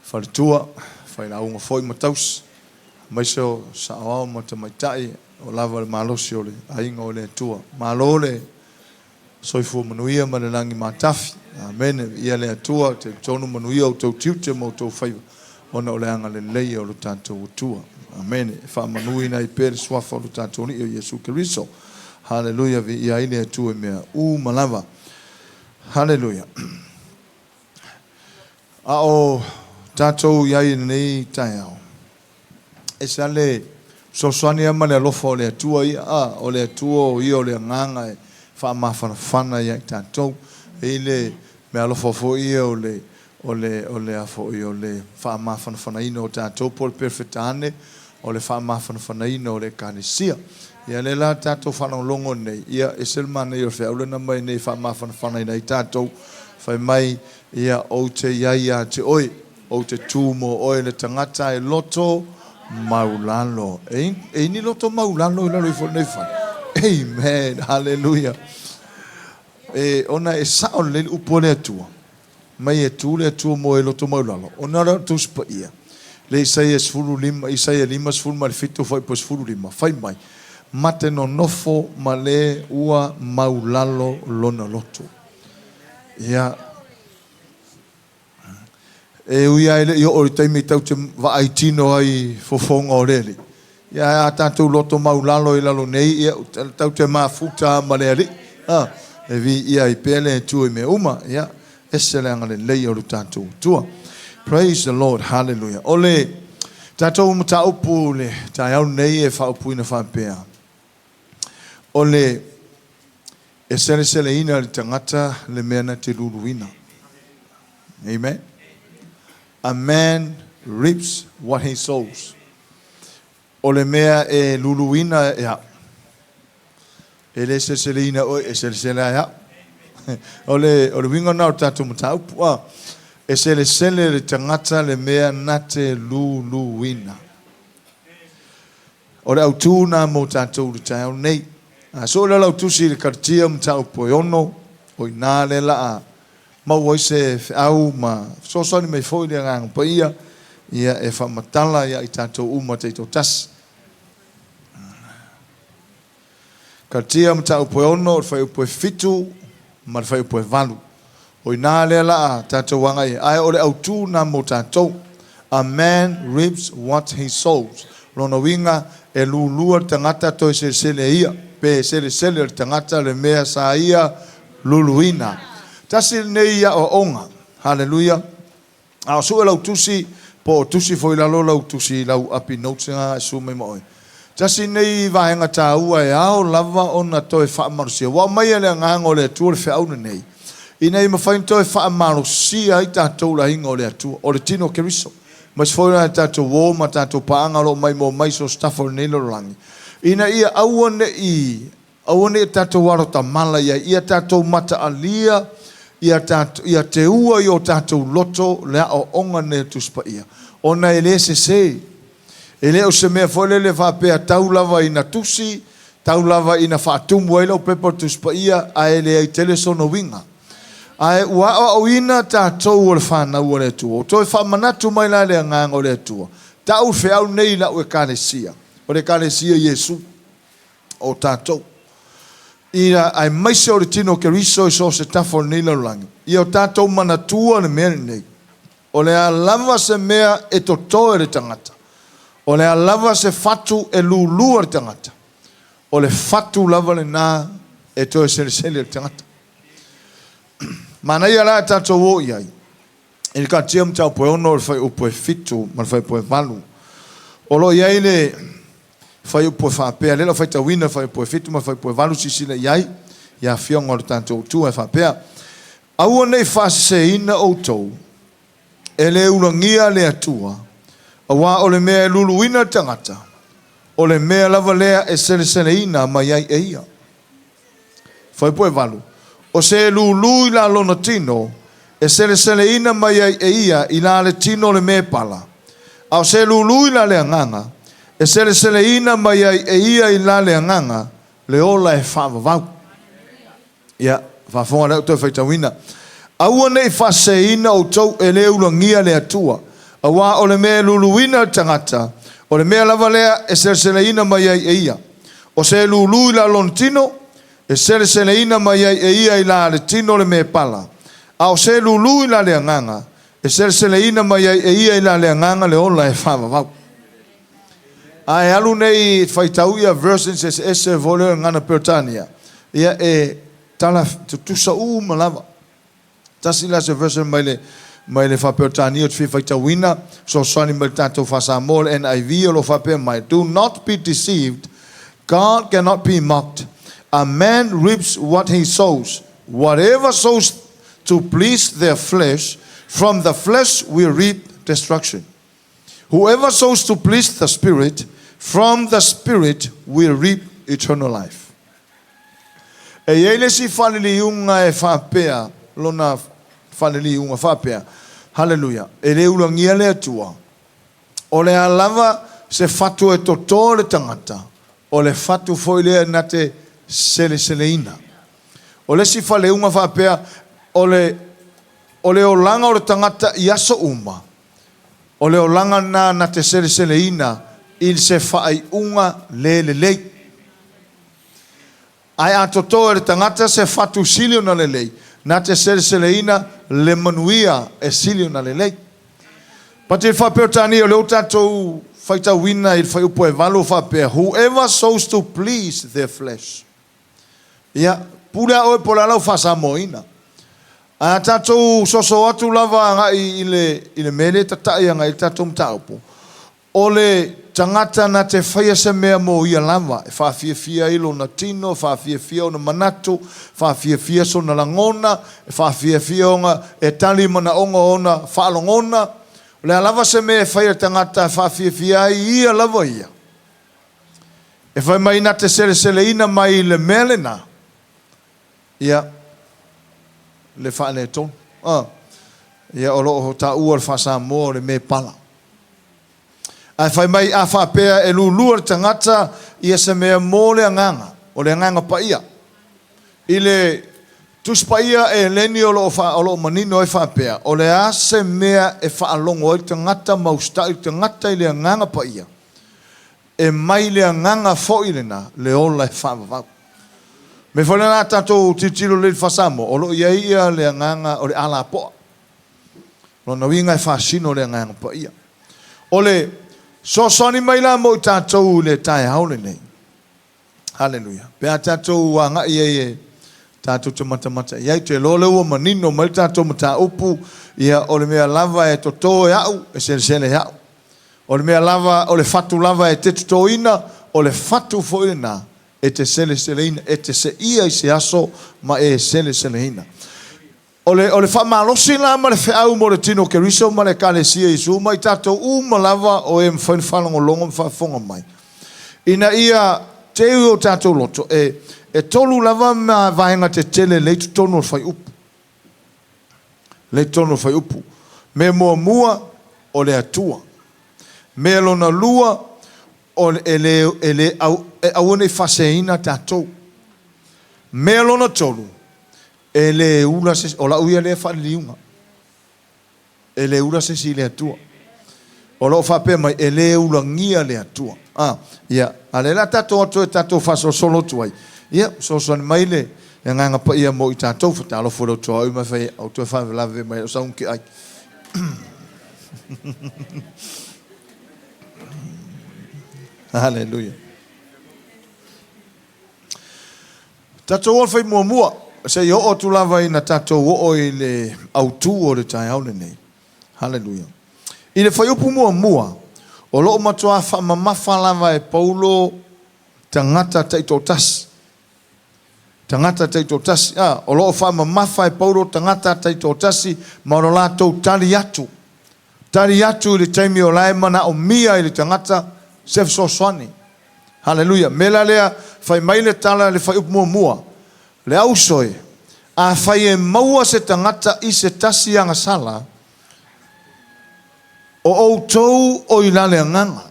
Faletua, failauga foi ma tausi, aemaise o saoao ma tamaitai o lava le malosi o le aiga o le Atua. Malo le soifua manuia ma le lagi matafi. Amene. Viia le Atua, e talitonu manuia outou tiute ma outou faiva ona o le agalelei o lo tatou Atua. Amene. E faamanuina ai pea le suafa o lo tatou Alii o Iesu Keriso. Haleluia, viia ai le Atua i mea uma lava. Haleluia. A o tatou i ai i lenei taeao, e ese lava le fesoasoani lava ma le alofa o le Atua ia, a, o le Atua o Ia o le Agaga e faamafanafana ia i tatou. E i ai le meaalofa foi ia o le, o le, o le a foi, o le faamafanafanaina o tatou po o le Perefetane, o le faamafanafanaina o le Ekalesia. Ia lea la tatou faalogologo nei, ia ese le manaia o le feau lea na aumai nei e faamafanafanaina ai tatou, fai mai, ia ou te i ai ia te oe, ou te tu mo oe le tagata e loto maulalo. E i ai ni loto maulalo i lalo ifo o lenei fale? Amen! Haleluia! E, ona e sao lelei le upu a le Atua, mai e tu le Atua mo e loto maulalo, ona o le Tusi Paia, le Isaia 15, Isaia 57 fuaiupu 15, fai mai, Mate nonofo ma le ua maulalo lona loto. Ia, e ui lava e le i oo i le taimi tatou te vaai tino ai i fofoga o le Alii, ia ae a tatou loto maulalo i lalo nei, ia tatou te mafuta lava ma le Alii, a, e viia ai pea le Atua i mea uma. Ia, ese le agalelei o lo tatou Atua. Praise the Lord, hallelujah. O le tatou mataupu i le taeao lenei e faaupuina faapea, o le e seleseleina e le tagata le mea na te luluina. Amen. A man reaps what he sows. O le mea e luluina e au, e le seleseleina e oe, e selesele lava e au. O le, o le uiga lena o le tatou mataupu. A, e selesele le tagata le mea na te luluina. O le autu lena mo tatou i le taeao nei. A soo lea lau tusi i le Karatia mataupu e 6, o i ina lea la a maua ai se feau ma fesoasoani mai foi le Agaga Paia ia e faamatala ia i tatou uma taitoatasi. Karatia mataupu e 6, o le fuaiupu e 7 ma le fuaiupu e 8. O i ina lea la a tatou agai ai, ae o le autu lena mo tatou. A man reaps what he sows. Lona uiga, e lulua le tagata toe selesele e ia, pe selesele le tagata le mea sa ia luluina. Tasi lenei aoaoga. Haleluia. A o sue lau tusi, po o tusi foi i lalo lau tusi i lau api notes lena e su mai ma oe. Tasi lenei vaega taua e ao lava ona toe faamalosia. Ua aumaia e le Agaga o le Atua le feau lenei, ina ia mafai ona toe faamalosia ai tatou le aiga o le Atua, o le tino o Keriso. Aemaise foi o tatou uo ma tatou paaga o lo o maimoa mai so o se tafa o lenei lalolagi, ina ia aua ne i Aua ne i tatou alo tamala i ai, ia tatou mataalia, ia tatou, ia teua i o tatou loto le aoaoga lenei o le Tusi Paia, ona e le sese. E le o se mea foi lele faapea tau lava ina tusi, tau lava ina faatumu ai lau pepa o le Tusi Paia, ae leai tele sona uiga. Ae ua aoaoina tatou o le fanau a le Atua. Ua toe faamanatu mai la le Agaga o le Atua, Tau le feau lenei i lau Ekalesia, o le Ekalesia Iesu. o tatou. Ia, aemaise o le tino o Keriso i so o se tafa o lenei lalolagi, ia o tatou manatua le mea lenei, o le a lava se mea e totoe le tagata, o le a lava se fatu e lulua le tagata, o le fatu lava lena e toe selesele le tagata. Manaia la e tatou o i ai, i le Karatia Mataupu e 6 o le fuaiupu e 7 ma le fuaiupu e 8. O lo o i ai le fuaiupu e faapea, lea o le a faitauina le fuaiupu e 7 ma le fuaiupu e 8, silasila i ai i afioga o le tatou Atua e faapea, Aua ne i faaseseina outou, e le ulagia le Atua, aua o le mea e luluina le tagata, o le mea lava lea e seleseleina mai ai e ia. Fuaiupu e 8, O se lulu i la lona tino, e seleseleina mai ai e ia i la le tino le mea e pala, a o se lulu i la le agaga, e seleseleina mai ai e ia i la le agaga le ola e faavavau. Ia, faafofoga lea ou toe faitauina. Aua ne i faaseseina outou e le ulagia le Atua. Auā o le mea e luluina le tagata, o le mea lava lea e seleseleina mai ai e ia. O se e lulu i la lona tino, e seleseleina mai ai e ia i la le tino le mea pala. A o se e lulu i la le agaga, e seleseleina mai ai e ia i la le agaga le ola e faavavau. Ae alu nei faitau ia versions eseese foi lea o le gagana Peretania, ia e tala tutusa uma lava. Tasi la se version mai le mai le faa-Peretania ou te fia faitauina, fesoasoani mai le tatou faa-Samoa, le NIV o lo o faapea mai, Do not be deceived, God cannot be mocked. A man reaps what he sows. Whatever sows to please their flesh, from the flesh will reap destruction. Whoever sows to please the Spirit, from the Spirit will reap eternal life. E i ai le isi faleliuga e faapea, lona faleliuga faapea, Haleluia, e le ulagia le Atua. O le a lava se fatu e toto le tagata, o le fatu foi lea na te seleseleina. O le isi faleuga faapea, o le, o le olaga o le tagata i aso uma, o le olaga lena na te seleseleina i se faaiuga le lelei. Ae a toto e le tagata se fatu sili ona lelei, na te seleseleina le manuia e sili ona lelei. Pati le faa-Peretania o lea ua tatou faitauina i le fuaiupu e 8 faapea, Whoever sows to please their flesh. Ia, pule a oe po o le a lau faa-Samoaina. Ae a tatou soso atu lava agai i le, i le mea lea e tatai agai i le tatou mataupu, o le tagata na te faia se mea mo ia lava, e faafiafia ai lona tino, e faafiafia ona manatu, e faafiafia sona lagona, e faafiafia ona e tali i manaoga o ona faalogona. O le a lava se mea e faia e le tagata e faafiafia ai ia lava ia, e fai mai na te seleseleina mai i le mea lena, ia, le faaletonu. A, ia, o lo o taua le faa-Samoa o le me pala. Ae fai mai a faapea e lulua le tagata ia se mea mo le agaga, o le agaga paia. I le Tusi Paia e Eleni o lo o, o lo o manino ai faapea, o le a se mea e faalogo ai le tagata ma usitai le tagata i le agaga paia, e mai le agaga foi lena le ola e faavavau. Mea foi lena a tatou tilotilo lelei i le faa-Samoa, o lo o i ai ia le agaga o le alapoa. Lona uiga e faasino le Agaga Paia. O le fesoasoani mai la mo i tatou i le taeao lenei. Haleluia. Pe a tatou agai ai e tatou te matamata i ai. Ou te iloa o lea ua manino mai le tatou mataupu, ia o le mea lava e toto e au, e selesele e au. O le mea lava, o le fatu lava e te totoina, o le fatu foi lena e te seleseleina, e te seia i se aso ma e seleseleina. O le, o le faamalosi la ma le feau mo le tino o Keriso ma le Ekalesia Iesu ma i tatou uma lava o e mafai ona faalogologo ma faafofoga mai, ina ia teu i o tatou loto, e, e tolu lava ma vaega tetele lea i totonu o le fuaiupu. Lea i totonu o le fuaiupu. Mea muamua, o le Atua. Mea lona lua, o le, e le, e le au, e aua ne i faaseseina tatou. Mea lona tolu, E le ula se, o lau ia lea faaliliuga. E le ula se isi i le Atua. O lo o faapea mai, e le ulagia le Atua. A, ia, a lea la tatou atu e tatou faasolosolo atu ai, ia, fesoasoani mai le Agaga Paia mo i tatou. Fatalofa i lou tuaoi ma fai, au toe faalavelave mai o sau ke ai. Hallelujah. Tatou o le fai muamua, se i oo atu lava ina tatou oo i le autū o le taeao lenei. Haleluia. I le fuaiupu muamua, o lo o matuā faamamafa lava e Paulo tagata taitoatasi. Tagata taitoatasi. A, o lo o faamamafa e Paulo tagata taitoatasi ma lo latou tali atu. Tali atu i le taimi o la e manaomia i le tagata se fesoasoani. Haleluia. Mea la lea, fai mai le tala i le fuaiupu muamua, Le auso e, afai e maua se tagata i se tasi agasala, o outou o i la le agaga.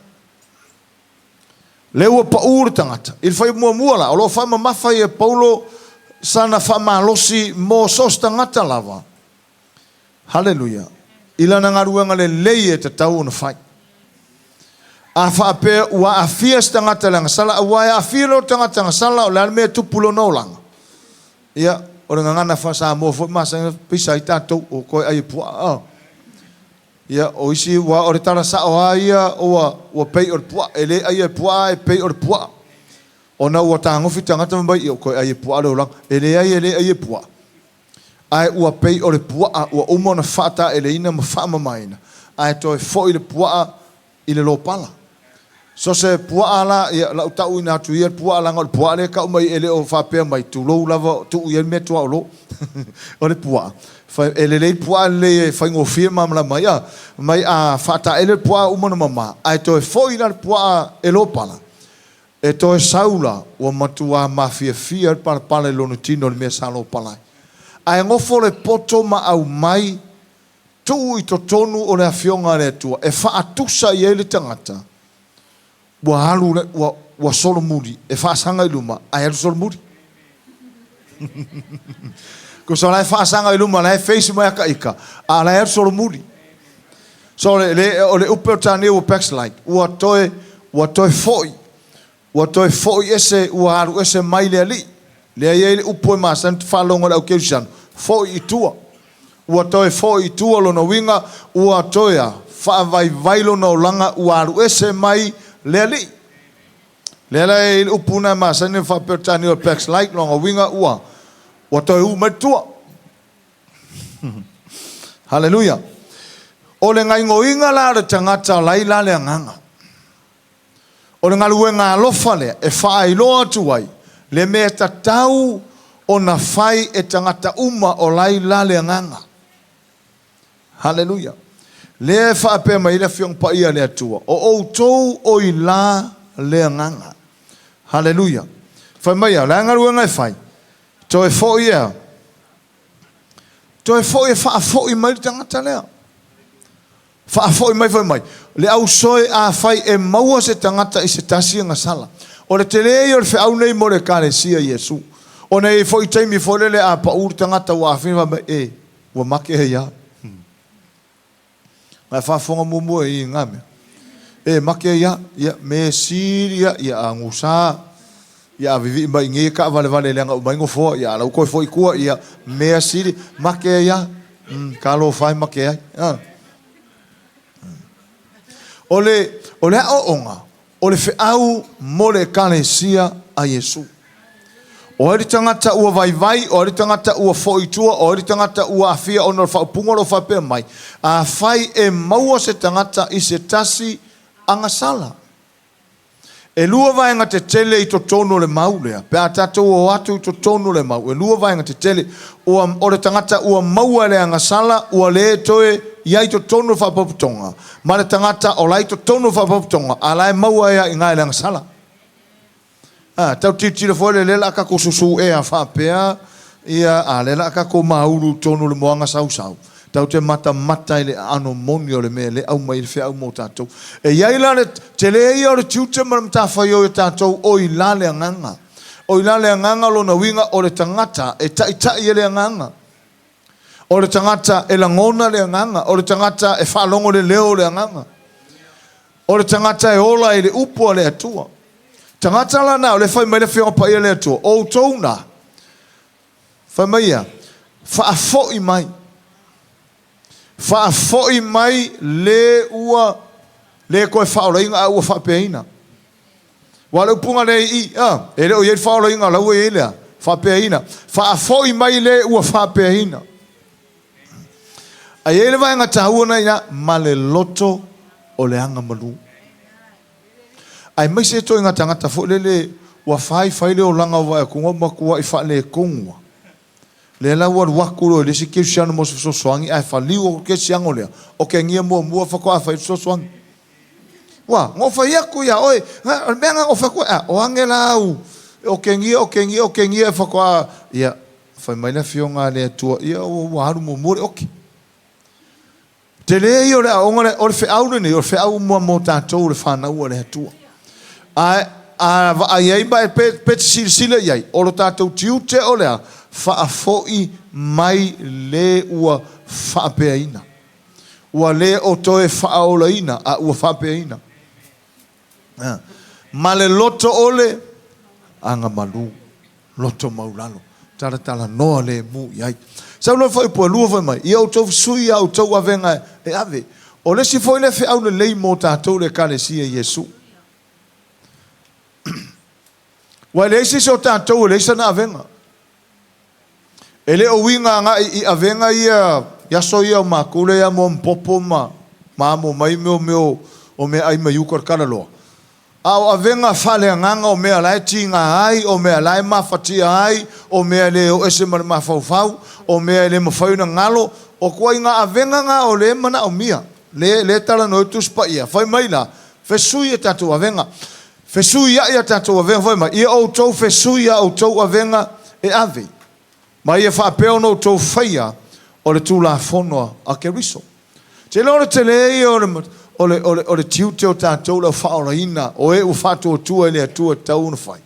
Lea ua pau le tagata. I le fuaiupu muamua la, o lo o faamamafa ia Paulo sana faamalosi mo so o se tagata lava. Haleluia. i lana galuega lelei e tatau ona fai. A faapea ua aafia se tagata i le agasala, aua e aafia loa le tagata agasala, o le a le mea e tupu i lona olaga? Ia, o le gagana faa-Samoa foi masani ona pisa ai tatou, ua toe ai e puaa. A. Ia, o isi, aua o le tala sao lava ia ua, ua pei o le puaa, e le aia e puaa ae pei o le puaa. Ona ua tagofi tagata fai mai, ia ua toe ai e puaa le olaga. E leai e le ai e puaa. Ae ua pei o le puaa ua uma ona faataeleina ma faamamaina, ae toe foi le puaa i le lopala. So se puaa la, ia, lau tauina atu ia le puaa, leaga o le puaa lea e tau mai e le o faapea mai, tulou lava, tuu i ai le mea tuaolo. O le puaa, e lelei le puaa lelei e faigofie malamalama ai, a, mai a faataele le puaa uma ona mama, ae toe foi la le puaa e lopala, e toe sau la, ua matua mafiafia le palapala i lona tino i le mea sa lopala ai. Ae nofo le poto ma aumai tuu i totonu o le Afioga a le Atua e faatusa i ai le tagata ua alu le, ua, ua solomuli, e faasaga i luma, ae alu solomuli. Tusa o la e faasaga i luma, la e face mai aka ika, a la e alu solomuli. So le, le, o le upe o tani ua backslide, ua toe, ua toe foi, ua toe foi ese, ua alu ese mai le Alii. Lea e i ai le upu e masani ona faalogo e le au kerisiano, foi i tua. Ua toe foi i tua lona uiga, ua toe a, faavaivai lona olaga, ua alu ese mai le Alii. Lea la e i ai le upu lena e masani ona faa-Peretania o le backslide, lona uiga ua, ua toe u mai i tua. Haleluia. O le gaingoiga la o le tagata la i la le agaga. O le galuega alofa lea e faailoa atu ai le mea tatau ona fai e tagata uma o la i la le agaga. Haleluia. Lea e faapea mai ai le Afioga Paia a le Atua, o outou o i la le agaga. Haleluia. Fai mai a, o le a galuega e fai? Toe foi ea. Toe foi e faafoi mai le tagata lea. Faafoi mai fai mai, le ausoe afai e maua se tagata i se tasi agasala. O le tele ia o le feau nei mo le Ekalesia Iesu. Ona e i ai foi taimi foi lele a pau le tagata ua afea fai mai, e, ua make ai a. Ae faafofoga muamua i ngā mea. E, make ai a, ia, me sili ia, ia a gusa, ia a vivii mai i nge kaavalevale leaga uma ai nofoa, ia a lau toe foi i tua, ia, mea sili, make ai a. Talofa e make ai. O le, o le aoaoga, o le feau mo le Ekalesia a Iesu. O ai le tagata ua vaivai, o ai le tagata ua foi i tua, o ai le tagata ua aafia ona o le faaupuga o lo o faapea mai, afai e maua se tagata i se tasi agasala. E lua vaega tetele i totonu o le mau lea, pe a tatou o atu i totonu o le mau, e lua vaega tetele, ua, o le tagata ua maua e le agasala, ua le toe i ai i totonu o le faapotopotoga, ma le tagata o la e i totonu o le faapotopotoga, a la e maua ai lava i ina e le agasala. A, tau tilotilo foi lea, lea o le a tatou susu ea faapea, ia, a lea o le a tatou maulu i totonu o le moana sausau. Tatou te matamata i le aano moni o le mea lea e aumai ai le feau mo tatou. E i ai la le tele ia o le tiute ma le matafaioi o tatou, o i la le agaga. O i la le agaga, lona uiga o le tagata e taitai e le agaga. O le tagata e lagona le agaga, o le tagata e faalogo le leo o le agaga. O le tagata e ola i le upu a le Atua. Tagata la na, o le fai mai le Afioga Paia le Atua, o outou na, fai mai ia, faafoi mai. Faafoi mai le ua le toe faaolaina a ua faapeaina. Ua o le upuga lea i i, a, e le o i ai le faaolaina, la ua i ai le a, faapeaina. Faafoi mai le ua faapeaina. A i ai le vaega taua na ina, ma le loto o le agamalu. Aemaise ituaiga tagata foi lele ua fai fai le olaga o vaeakuga ua matuai faaletonu lava. Lea la ua alu atu loa i le isi kerisiano mo se fesoasoani ae faliu atu le kerisiano lea, o ke agia muamua faatoa fai le fesoasoani. Ua, na ou fai atu ia oe, o le mea na ou fai atu ai, o ane la au, o ke agia, o ke agia, o ke agia faatoa, ia, fai mai le Afioga a le Atua, ia ua alu muamua le oki. Tele ia o le aoga lea, o le feau lenei, o le feau uma mo tatou le fanau a le Atua. Ae a vaai ai ma e pe, pe te silasila i ai, o lo tatou tiute o le a? Faafoi mai le ua faapeaina. Ua le o toe faaolaina, a ua faapeaina. Ma le loto ole agamalu, loto maulalo, talatalanoa lemu i ai. Sau loa le fuaiupu e lua fai mai, Ia outou fesui a outou avega e ave. O le isi foi lea feau lelei mo tatou le Ekalesia i Iesu. Ua leai se isi o tatou e leai sana avega. E le o uiga agai i avega ia i aso ia o matou lea e amo amo popo ma amo mai mea o mea o meaai mai uta o le kalaloa. A o avega faaleagaga o mea la e tiga ai, o mea la e mafatia ai, o mea e le o ese ma le mafaufau, o mea e le mafai ona galo, o ituaiga avega na o lea e manaomia, lea e talanoa ai le Tusi Paia, fai mai la, fesui a tatou avega. Fesuiai a tatou avega, fai mai, ia outou fesui a outou avega e ave, ma ia faapea ona outou faia o le Tulafono a Keriso. Te iloa o le tele ia o le, o le, o le, o le tiute o tatou le au faaolaina o e ua faatuatua i le Atua e tatau ona fai.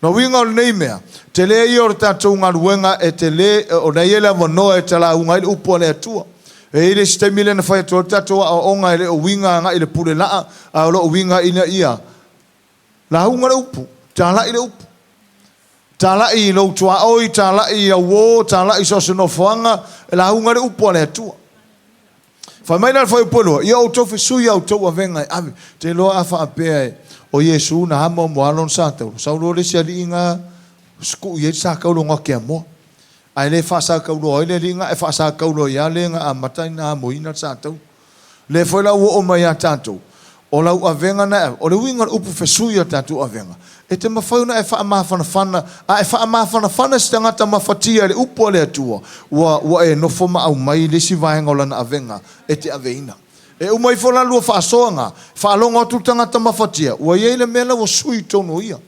Na uiga o lenei mea, tele ia o le tatou galuega e tele, ona e i ai le avanoa e talauga ai le upu a le Atua. E i ai le isi taimi lea na fai atu ai le tatou aoaoga e le o uiga agai i le pule laa, a o lo o uiga ina ia lauga le upu, talai le upu. Talai i lou tuaoi, talai i au uo, talai i so o se nofoaga, e lauga le upu a le Atua. Fai mai la le fuaiupu e lua, ia outou fesui a outou avega e ave. Te iloa a faapea e o Iesu na amo mo alo ona sa taulu, sau loa le isi alii na sukuu i ai le sa taulu o ke amoa. Ae le faasatauloa ai le alii na, e faasatauloa ia le na amata ina amoina le sa taulu. Lea foi la ua oo mai ia tatou, o lau avega na e ave, o le uiga o le upu fesui a tatou avega, e te mafai ona e faamafanafana, a e faamafanafana se tagata mafatia i le upu a le Atua, ua, ua e nofo ma aumai le isi vaega o lana avega e te aveina. E uma ifo la lua faasoaga, faalogo atu le tagata mafatia, ua i ai le mea la ua sui i totonu o ia.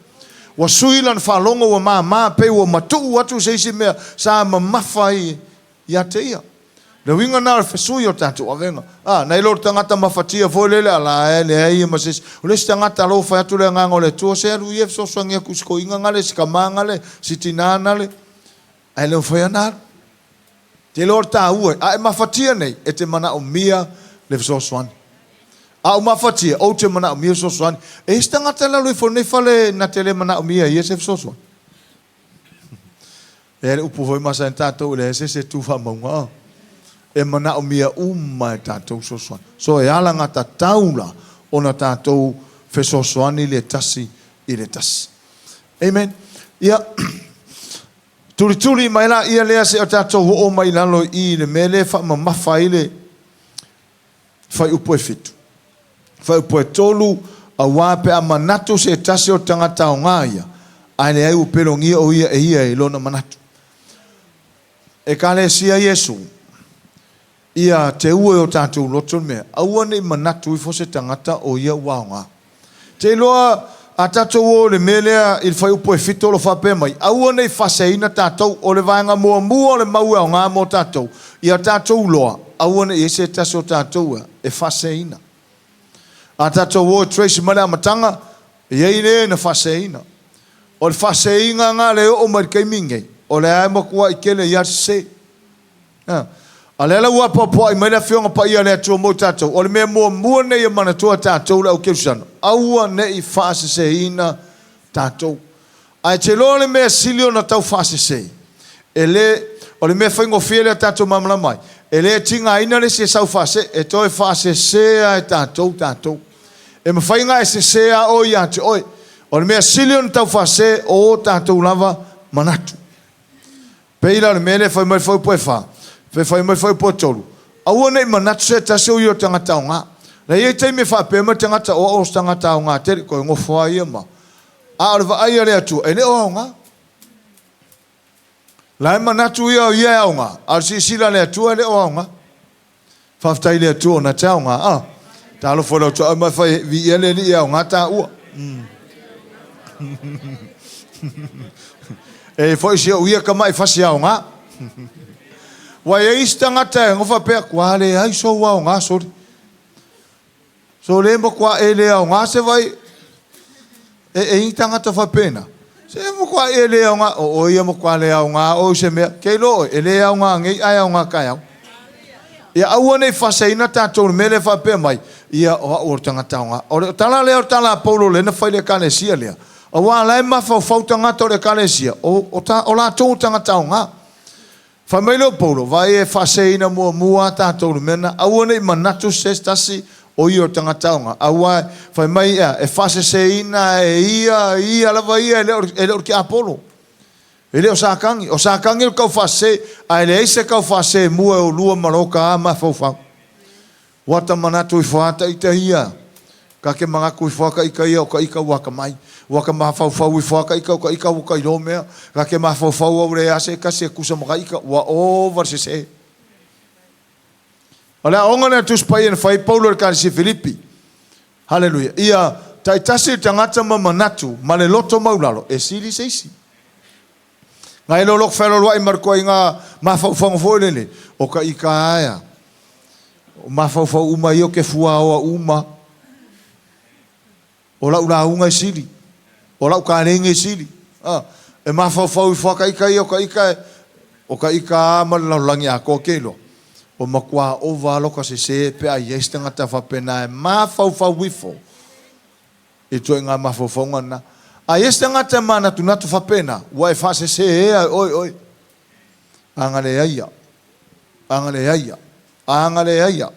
Ua sui lana faalogo ua mama, pei ua matuu atu se isi mea sa mamafa ai ia te ia. Le uiga na o le fesui o tatou avega. A, nai lo le tagata mafatia foi lele, ala e leai ia ma se isi. O le isi tagata alo fai atu le agaga o le Atua, se alu ia fesoasoani atu i si toeaina nale, si tama nale, si tina nale. Ae le mafai ona alu. Te iloa o le taua, a e mafatia nei, e te manaomia le fesoasoani. A ou mafatia, ou te manaomia le fesoasoani. E i ai se tagata e lalo ifo i lenei fale na te le manaomia e ia se fesoasoani? E ai le upu foi masani tatou e leai se isi e tu faamauga. E manaomia uma e tatou fesoasoani. So e alagatatau la ona tatou fesoasoani le tasi i le tasi. Amen. Ia, tulituli mai la ia lea seia tatou oo mai i lalo i i le mea lea e faamamafa ai le fuaiupu e fitu. Fuaiupu e tolu, Auā pe a manatu se tasi o le tagata aoga ia, ae leai ua pelogia o ia e ia i lona manatu. Ekalesia Iesu, ia teua i o tatou loto le mea, aua ne i manatu ifo se tagata o ia ua aoga. Te iloa a tatou o i le mea lea i le fuaiupu e fitu o lo o faapea mai, aua ne i faaseseina tatou. O le vaega muamua o le mau e aoga mo tatou, ia tatou iloa, aua ne i i ai se tasi o tatou e faaseseina. A tatou o e trace mai le amataga, e i ai le na faaseseina. O le faaseseina lena lea e oo mai i le taimi lenei, o lea e matuai tele ai lava le sese. A lea la ua apoapoai mai le Afioga Paia a le Atua mo i tatou, o le mea muamua lenei e manatua e tatou le au kerisiano, aua ne i faaseseina tatou. Ae te iloa le mea sili ona tau faasese, e le, o le mea faigofie lea tatou malamalama ai, e le tigaina le isi e sau faase, e toe faasese lava e tatou tatou. E mafai ona e sese lava oe ia te oe. O le mea sili ona tau faasese, o o tatou lava manatu. Pei la o le mea lea e fai mai le fuaiupu e fa, pe fai mai le fuaiupu e tolu, aua ne i manatu se tasi o ia o tagata aoga. Na i ai taimi e faapea mai le tagata o au o se tagata aoga tele, toe nofo lava ia ma. A o le vaai a le Atua, e le o aoga. La e manatu ia o ia e aoga, a o le silasila a le Atua e le o aoga. Faafetai i le Atua ona te aoga. Ah, talofa i lau tuaa mai fai viia le Alii e aoga taua. E foi si ou ia tama'i fasi aoga. Ua i ai isi tagata e nofa pea, ua leai sou aoga soli. So le matua e le aoga se vai e e i tagata faapena. Se matua e le aoga, o oe ia matua le aoga oe se mea. Ke iloa oe, e le aoga nei ae aoga taeao. Ia aua ne i faaseseina tatou i le mea lea e faapea mai, Ia, o au o le tagata aoga. O le tala lea o le tala a Paulo lea na fai i le ekalesia lea, aua o la e mafaufau tagata o le ekalesia, o, o, o latou o tagata aoga. Fai mai lea o Paulo, Vaai e faaseseina muamua lava tatou i le mea lena, aua ne i manatu se tasi o ia o le tagata aoga, aua fai mai ea, e faaseseina e ia, ia lava ia, e le o, e le o le tiapolo. E le o Satani. O Satani o le taufaasese, ae leai se taufaasese mua e olua ma lota lava mafaufau. Ua ta manatu ifo lava ita ia. Ta te manatu ifo lava ita ia o ta ita ua atamai. Ua ta mafaufau ifo lava ita o ta ita ua ta iloa mea. Ta te mafaufau au e leai lava se tasi e tusa ma ta ita. Ua ova le sese. O le aoga lea a le Tusi Paia na fai ai Paulo i le Ekalesia Filipi. Haleluia. Ia taitasi le tagata ma manatu ma le loto maulalo e sili se isi. Ngai lo loko fealoaloai ma le toaiga mafaufauga foi lele, o ka ika aea. O mafaufau uma ia o ke fuaoa uma. O lau lauga e sili. O lau kalegi e sili. Ah, e mafaufau ifo a ka ika ia o ka ika e, o ka ika a ma le lalolagi atoa ke iloa. Ua matua ova lava lota sese pe a i ai se tagata faapena e mafaufau ifo i ituaiga mafaufauga lena. A i ai se tagata e manatunatu faapena, ua e faasese ea e oe oe. Aga leai a. Aga leai a. Aga leai a.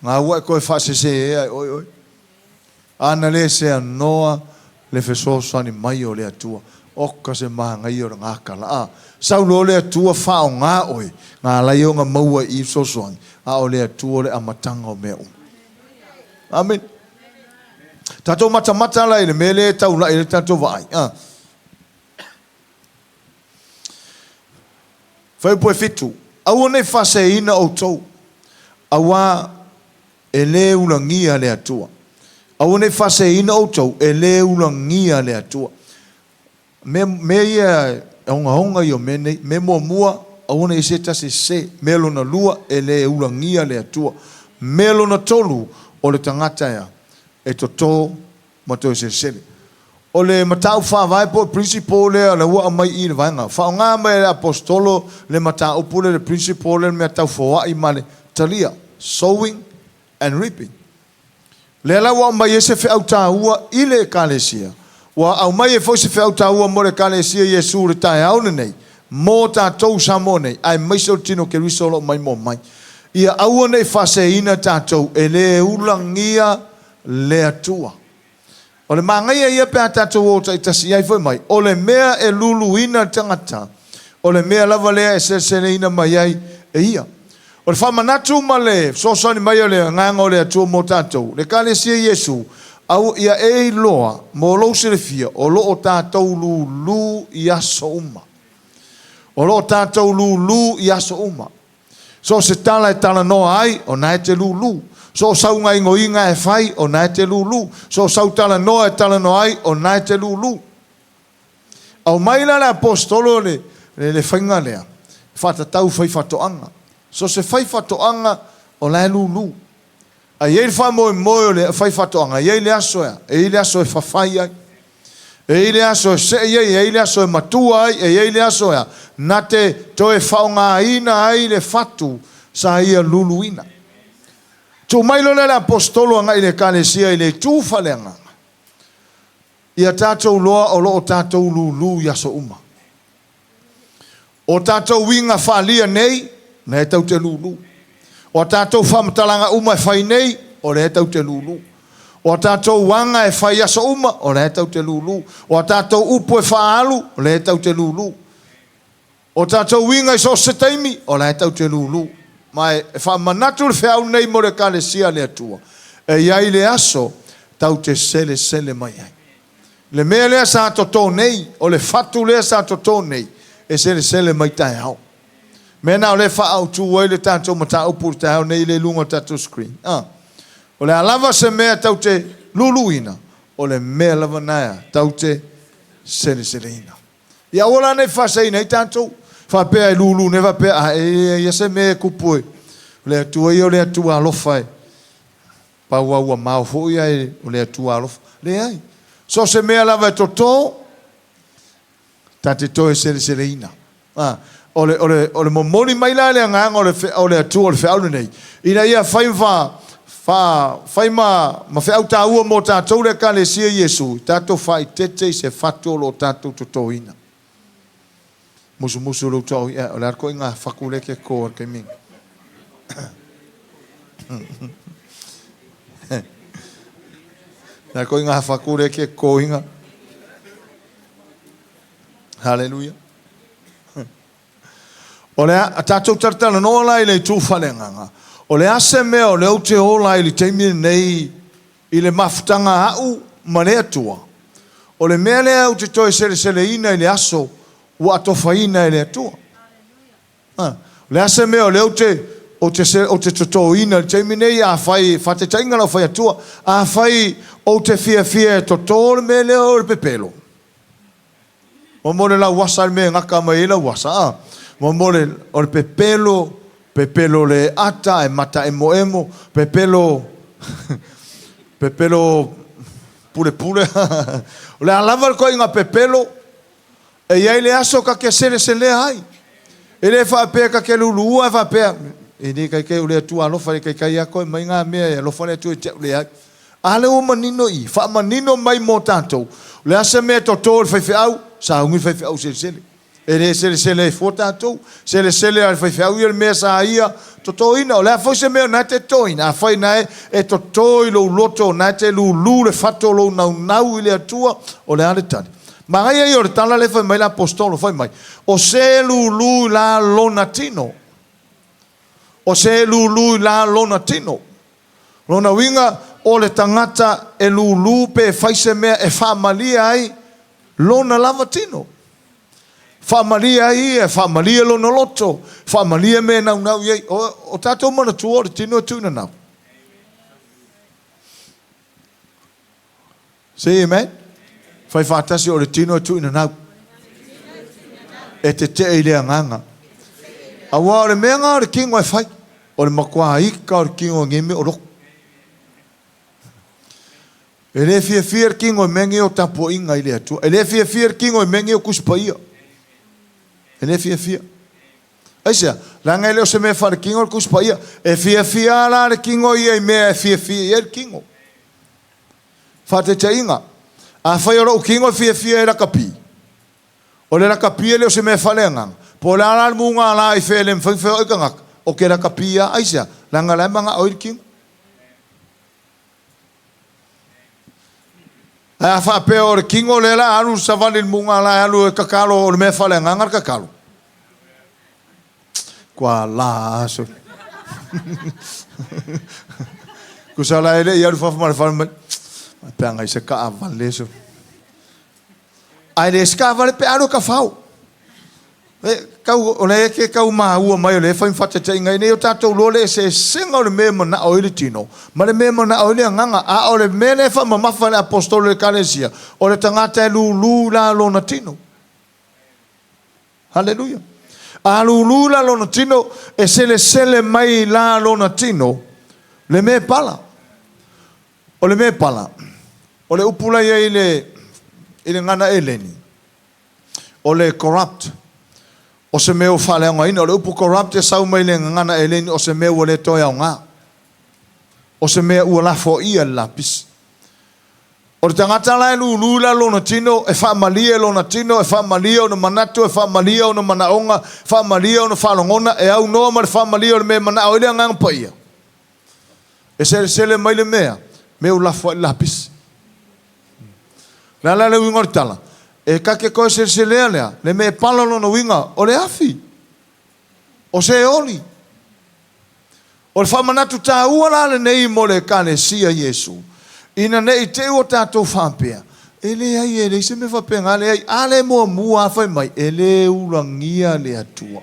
Ga ua e toe faasese ea e oe oe. Ana le seanoa le fesoasoani mai o le Atua. Oka se manaia o le gakala. A sau loa le Atua faaaoga oe, ga alai ona maua i i fesoasoani, a o le Atua o le amataga o mea uma. Amene. Tatou matamata la i le mea lea e taulai ai le tatou vaai. A. Fuaiupu e 7. Aua ne i faaseseina outou, auā E lē ulagia le Atua. Aua ne i faaseseina outou, e lē ulagia le Atua. Mea, mea ia e ogaoga ia o mea nei. Mea muamua, aua ne i i ai se tasi e sese. Mea lona lua, e lē ulagia le Atua. Mea lona tolu, o le tagata ea e toto ma toe selesele. O le mataupu faavae po o le principle lea o lea ua aumai i i le vaega. Faaaoga mai e le Aposetolo le mataupu lea, le principle lea, le mea tau foai ma le talia, sowing and reaping. Lea la ua aumai ai se feau taua i le Ekalesia. Ua aumai ai foi se feau taua mo le Ekalesia Iesu i le taeao lenei, mo tatou i Samoa nei, aemaise o le tino o Keriso o lo o maimoa mai. Ia aua ne i faaseseina tatou e le ulagia le Atua. O le manaia ia pe a tatou o taitasi i ai foi mai, o le mea e luluina le tagata, o le mea lava lea e seleseleina mai ai e ia. O le faamanatu ma le fesoasoani mai o le Agaga o le Atua mo tatou, le Ekalesia Iesu, au ia e iloa mo lou silafia, o lo o tatou lulu i aso uma. O lo o tatou lulu i aso uma. So o se tala e talanoa ai, o na e te lūlū. So o sau gaoioiga e fai, o na e te lūlū. So o sau talanoa e talanoa ai, o na e te lūlū. Aumai la le Aposetolo le, le, le faiga lea, faatatau faifaatoaga. So se faifaatoaga o la e lūlū. A i ai le faamoemoe o le faifaatoaga, e i ai le aso e a? E i ai le aso e fafai ai. E i ai le aso e sei ai, e i ai le aso e matua ai, e i ai le aso e a? Na te toe faaaogaina ai le fatu sa ia luluina. Tuu mai loa lea le Aposetolo agai i le Ekalesia i le itu faaleagaga, ia tatou loa o lo o tatou lulu i aso uma. O tatou uiga faaalia nei, o lea e tau te lulu. O a tatou faamatalaga uma e fai nei, o lea e tau te lulu. O a tatou aga e fai aso uma, o lea e tau te lulu. O a tatou upu e faaalu, o lea e tau te lulu. O tatou uiga i so o se taimi, o la e tau te lulu. Ma e faamanatu le feau lenei mo le Ekalesia a le Atua, e i ai le aso tau te selesele mai ai. Le mea lea sa toto nei, o le fatu lea sa toto nei, e selesele mai taeao. Mea na o lea e faaautu ai le tatou mataupu i le taeao nei i luga o le tatou screen. Ah. O le a lava se mea tau te luluina, o le mea lava na tau te seleseleina. Ia aua la ne i faasaina ai tatou, faapea e lulu nei faapea, a e ia se mea e kupu e, o le Atua ia o le Atua alofa e. Pau lava ua mao foi ae o le Atua alofa. Leai. So o se mea lava e toto, ta te toe seleseleina. A. O le, o le, o le momoli mai la le agaga o le, o le Atua o le feau lenei, ina ia fai ma, fa, fai ma, ma feau tāua mō tātou le Ekalesia Iesu, tatou faaeteete i se fatu o lo o tatou totoina. Musumusu lou toa oi, o le a le koiga faku lea ke kō a le taimi. Le koiga faku lea ke kōinga. Haleluia. O le a tatou talatalanoa la i le itu faaleagaga. O le a se mea o lea ou te ola ai i le taimi lenei i le mafutaga a a'u ma le Atua? O le mea lea ou te toe seleseleina i le aso ua atofaina e le Atua. A, o le a se mea o lea ou te, ou te, ou te totoina i le taimi nei, afai, faataitaiga lau fai Atua, afai ou te fiafia e toto le mea lea o le pepelo, Mo le lauasa le mea e gata mai ai lauasa, a. Mo le, o le pepelo, pepelo le ata e mata emoemo, pepelo, pepelo pulepule. O le a lava le koiga pepelo, e i ai le aso ka ke seleselea ai. E le faapea ka ke luluua e faapea, e le kaikai o le Atua alofa le kaikai ia koe mai ngā mea e alofa le Atua i te au le ai. A lea ua manino i, faamanino mai mo tatou, o le a se mea e toto e le faifeau, sauni le faifeau selesele. E le selesele ai fua tatou, selesele lava e le faifeau ia le mea sa ia totoina. O le a foi se mea o na e te totoina, afai na e toto i lou loto, o na e te lulu le fatu o lou naunau i le Atua, o le a le tali? Manaia ia o le tala lea e fai mai le Aposetolo, fai mai, o se lulu i la lona tino. O se lulu i la lona tino. Lona uiga, o le tagata e lūlū pe fai se mea e faamalie ai lona lava tino. Faamalie ai ia, faamalie lona loto, faamalie mea e naunau i ai. O, o tatou manatua o le tino e tuinanau. Say amen. Fai faatasi o le tino e tuinanau. E tetee i le agaga. Aua o le mea nga o le tino e fai. O le matua ika o le tino i nei mea o loto. E le fiafia le tino i mea nei o tapuaiga i le Atua. E le fiafia le tino i mea nei o Tusi Paia. E le fiafia. Aisea? Leaga e le o se mea faaletino le Tusi Paia. E fiafia lava la le tino ia i mea e fiafia i ai le tino. Faataitaiga, afai o lou tino e fiafia i lakapi, o le lakapi e le o se mea faaleagaga. Po o le a la le mugala i fea e le mafai ona feoai tagata, o ke lakapi lava. Aisea? Leaga o la e manao ai le tino. Ae a faapea o le tino lea o le a alu i le savali i le mugala e alu e tatalo, o le mea faaleagaga le tatalo. Kua la aso. Kusa la e le i alu fafo ma le fale mai. Pe anga i se kaavale so. Ae le se kaavale pe alu e ka fao. E, kau, o le ke kau māua mai o le whai whatateinga i nei o tātou loa le eseesega o le mea manao i le tino, ma le mea manao i le agaga, a o le mea lea e whaamamafa le apostolo i le ekalesia, o le tagata e lūlū la lona tino. Haleluia. A lūlū la lona tino, e selesele mai la lona tino, le mea pala. O le mea pala, o le upu la ia i le, i le gana eleni, o le corrupt, o se mea ua faaleaogaina. O le upu corrupt e sau mai le gagana eleni o se mea ua le toe aoga. O se mea ua lafoaia e le lapisi. O le tagata la e lūlū la lona tino, e faamalie lona tino, e faamalie ona manatu, e faamalie ona manaoga, e faamalie ona faalogona, e aunoa ma le faamalie o le mea e manao ai le Agaga Paia. E selesele mai le mea, mea ua lafo ai le lapisi. O le a la le uiga o le tala? E ta te toe seleselea lea, le mea e pala lona uiga, o le afi, o se oli. O le faamanatu taua la lenei mo le Ekalesia Iesu, ina ne i te i ua tatou faapea, E leai, e leai se mea faapena, leai, a le muamua lava fai mai, e le ulagia le Atua.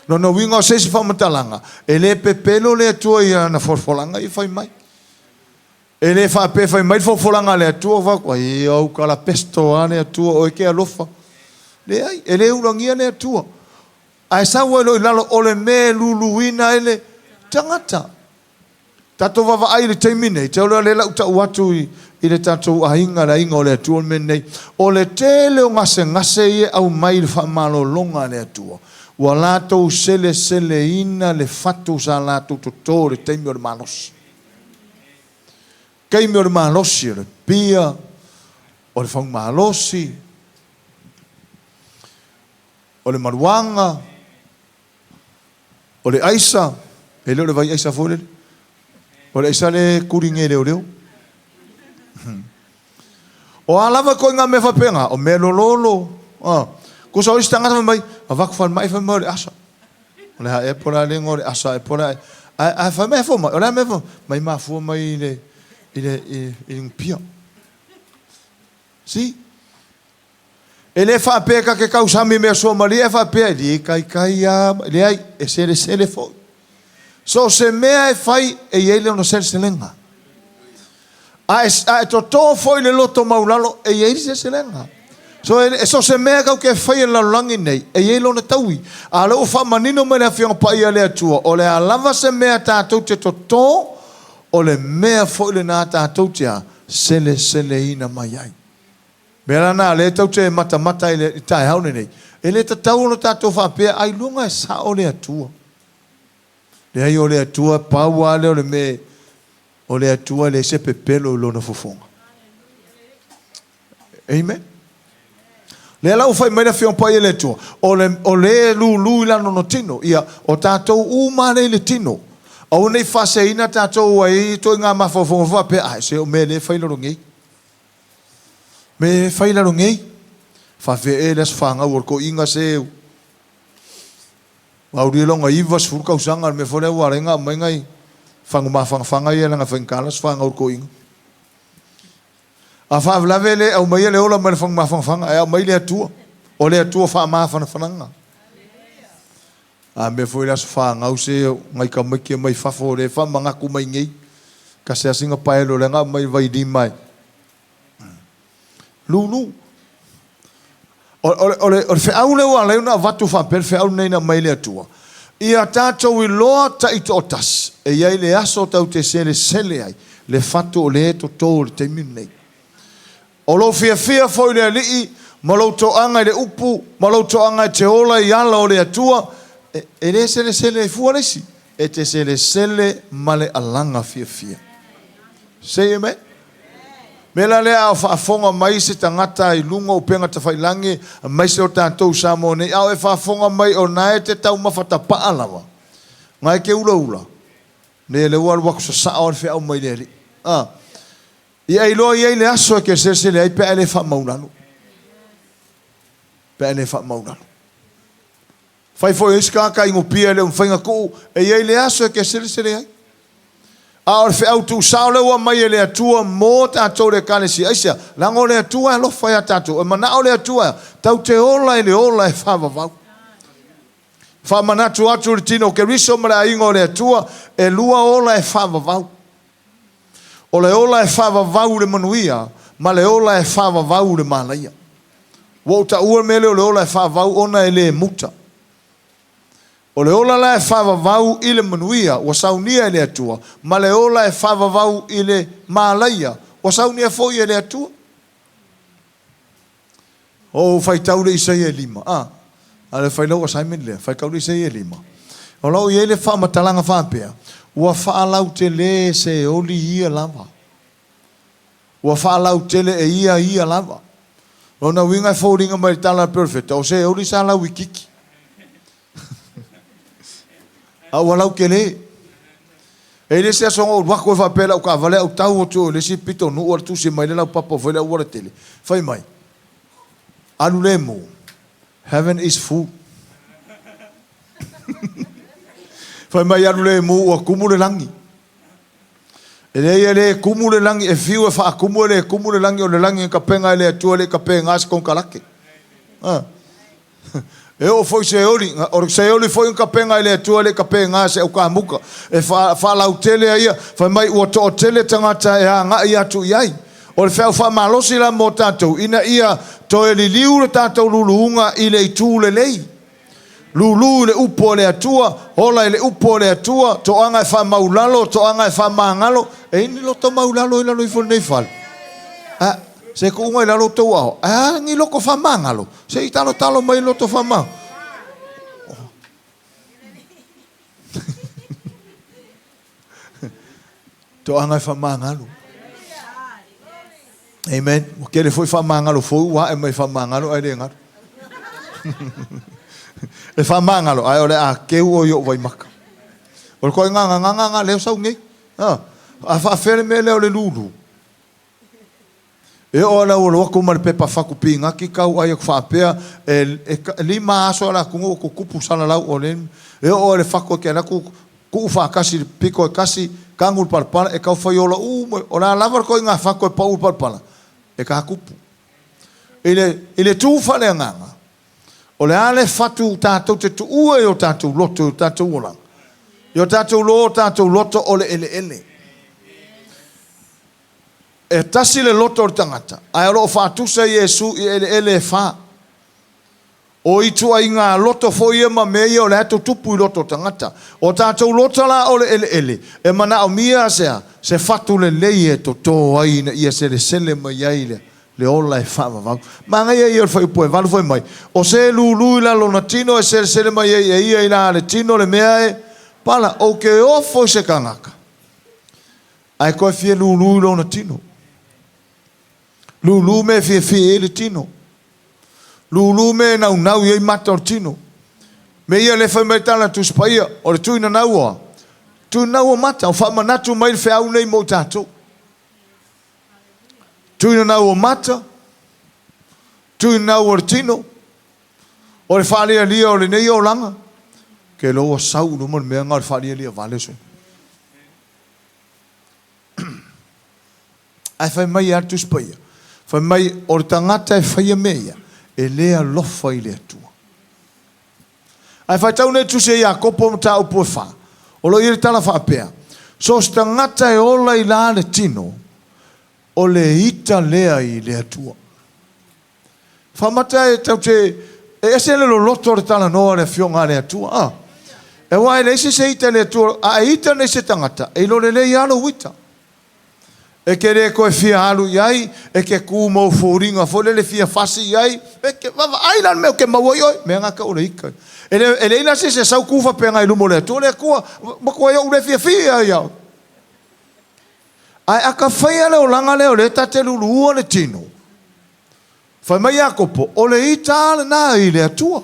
Lona uiga o se isi faamatalaga, e le pepelo le Atua i ana folafolaga ia fai mai. E le faapea fai mai le folafolaga a le Atua, fai atu, ai, au kalapesto a le Atua, oe ke alofa. Leai, e le ulagia le Atua. Ae sau ai loa i lalo, o le mea e luluina ai le tagata. Tatou vaavaai i le taimi nei, te iloa lea la u tau atu i, i le tatou aiga, le aiga o le Atua le mea nei. O le tele o gasegase ia e aumai i le faamalologa a le Atua. Ua latou seleseleina le fatu sa latou totō i le taimi o le malosi. Taimi o le malosi o le pia, o le faumalosi, o le maluaga, o le aisa, e le o le vai aisa foi lele, o le aisa le kuli nei e leoleo. O a lava ituaiga mea faapena, o mea lololo. Ah. Tusa o isi tagata fai mai, avatu falemai fai mai o le asa. O le a ea po o le a le igoa o le asa ea po o le a ea. Ae, ae fai mai e fomai, o le a le mea mai mafua mai i le, i le, i, i le pia. See? E le faapea ta te tausami i mea suamalie ae faapea e le taitai lava, leai, e selesele foi. So o se mea e fai e i ai lona seleselega. A e, a e totō foi le loto maulalo, e i ai le seleselega. So, e, so o se mea tatou te faia i le lalolagi nei, e i ai lona taui. A o lea ua faamanino mai le Afioga Paia a le Atua, o le a lava se mea tatou te totō, o le mea foi lena tatou te a, seleseleina mai ai. Mea la na lea tou te matamata i le taeao lenei, e le tatau ona tatou faapea, ailoga e sao le Atua. Leai, o le Atua, pau lava lea o le mea, o le Atua e leai se pepelo i lona fofoga. Amen. Lea la ua fai mai le Afioga Paia i le Atua, o le, o le lulu i lana ona tino, ia, o tatou uma lea i le tino, aua ne i faaseaina tatou ai ituaiga mafaufauga faapea, ai, se o mea lea e fai lalo nei. Me e fai lalo nei. Faafefea ea le aso fanau o le toeaina se aulia lona 90 tausaga le mea foi lea ua ala ai ona aumai nai fagu mafanafana ia leaga e faigata le aso fanau o le toeaina. A faalavelave le aumaia le ola mai le fagu mafanafana ae aumai le Atua. O le Atua faamafanafanaga. A mea foi le aso fanau se nai tamaiti mai fafo lea e faamanatu mai nei. Tasi lava sina paelo lea na aumai vailima e lulu. O, o, o, le, o le feau lea ua ala ai ona avatu faapea le feau lenei na aumai e le Atua. Ia tatou iloa taitoatasi, e i ai le aso tatou te selesele ai le fatu o lea e toto i le taimi lenei. O lou fiafia foi i le Alii, ma lou toaga i le upu, ma lou toaga e te ola i ala o le Atua, e, e le selesele ai fua le isi, e te selesele ma le alaga fiafia. Say amen. Mea la lea a o faafofoga mai se tagata i luga o upega tafailagi, aemaise o tatou i Samoa nei, a o e faafofoga mai o na e te taumafa tapaa lava, na e te ulaula, ne lea ua alu atu sasao le feau mai le Alii. Ah. Ia e iloa i ai le aso e te selesele ai pe a e le faamaulalo. Pe a e le faamaulalo. Fai foi o isi tagata inupia e le o mafai ona tuu, e i ai le aso e te selesele ai. A o le feau tuusao lea ua aumai e le Atua mo tatou le Ekalesia. Aisea? Leaga o le Atua e alofa iā tatou. E manao le Atua tatou te ola i le ola e faavavau. Faamanatu atu i le tino o Keriso ma le aiga o le Atua, e lua ola e faavavau. O le ola e faavavau i le manuia ma le ola e faavavau i le malaia. Ua ou taua le mea lea o le ola e faavavau ona e le muta. O le ola la e faavavau i le manuia ua saunia e le Atua, ma le ola e faavavau i le malaia ua saunia foi e le Atua. Ou faitau le Isaia e lima. A, a le fai lau assignment lea, faitau le Isaia e lima. O lo o i ai le faamatalaga faapea, ua faalautele se oli ia lava. Ua faalautele e ia ia lava. Lona uiga e foliga mai le tala a le perofeta, o se oli sa lauititi. A ua lautele. E le se aso na ou alu atu ai faapea i lau taavale ae ou tau atu i le isi pitonuu alu tusi mai le laupapa foi le aualatele, fai mai, Alu lemu, heaven is full. Fai mai alu lemu ua tumu le lagi. E leai e le tumu le lagi, e fiu e faatumu e le tumu le lagi, o le lagi e tapena e le Atua e le i tapena se konekarate. Ah. E oo foi se oli, o se oli foi na tapena e le Atua e le i tapena se aukamuta. E faalautele ai ia, fai mai ua toatele tagata e agai atu i ai. O le feau faamalosi la mo tatou, ina ia toe liliu le tatou luluuga i le itu lelei. Lulu i le upu a le Atua, ola i le upu a le Atua, toaga e faamaulalo, toaga e faamagalo. E i ai ni loto maulalo i lalo ifo o lenei fale? A, se tuuga i lalo outou ao. A ni loto faamagalo? Se i talotalo mai loto faamagalo. Toaga e faamagalo. Amen. Ua tele foi faamagalo fou ua ae mai faamagalo ae le galo. E faamagalo ae o le a keu oe i ou vaimaka. O le koe gagagaga lea o sau nei. A faafefea le mea lea o le lulu? E oo lava ua alu atu ma le pepa fatu pinati tau ai atu faapea e 5 aso ala atunuu o tutupu salalau o le e oo lava i le fatu e te alu atu tuu faatasi i le pito e tasi tanu le palapala e tau fai ola uma o le a lava le ituaiga fatu e pau i le palapala e tatupu. I le i le tu faaleagaga o le a le fatu tatou te tuua i o tatou loto i o tatou olaga i o tatou lo o tatou loto o le eleele. E tasi le loto o le tagata, ae o lo o faatusa Iesu i eleele e fa. O ituaiga loto foi ia ma mea ia o la e tutupu i loto o tagata. O tatou loto la o le eleele, e manaomia sea se fatu lelei e toto ai ina ia selesele mai ai le le ola e faavavau. Manaia ia o le fuaiupu e 8 fai mai, O se lulu i lalo ona tino e selesele mai ai e ia i la le tino le mea e pala, ou te ofo i se tagata. Ae toe fia lulu i lona tino. Lulu mea e fiafia i ai le tino. Lulu mea e naunau i ai mata o le tino. Mea ia lea fai mai le tala a le Tusi Paia, o le tuinanau o a? Tuinanau o mata, o faamanatu mai le feau nei mo i tatou. Tuinanau o mata, tuinanau o le tino, o le faalialia o lenei olaga, ke loa sau i luma le mea na o le faalialia vale sui. Ae fai mai lava le Tusi Paia, fai mai, o le tagata e faia mea ia, e le alofa i le Atua. Ae faitau nei Tusi a Iakopo mataupu e fa, o lo o i ai le tala faapea, So o se tagata e ola i la le tino, o le ita lea i le Atua. Faamata e tau te e ese le loloto o le talanoa a le Afioga a le Atua. A. E aua e leai se isi e ita i le Atua, a e ita nei se tagata, e iloa lelei lava lou ita. E te le toe fia alu i ai, e te tu ma ou foliga foi lele fia fasi i ai, e te vaavaai la le mea ou te maua ai oe, mea na tau o le ita. E le, e leai la se isi e sau tu faapena i luma o le Atua, le Atua, matua ou le fiafia ia oe. Ae a ka faia le olaga lea o lea ta te luluua le tino, Fai mai Iakopo, O le ita lava lena i le Atua.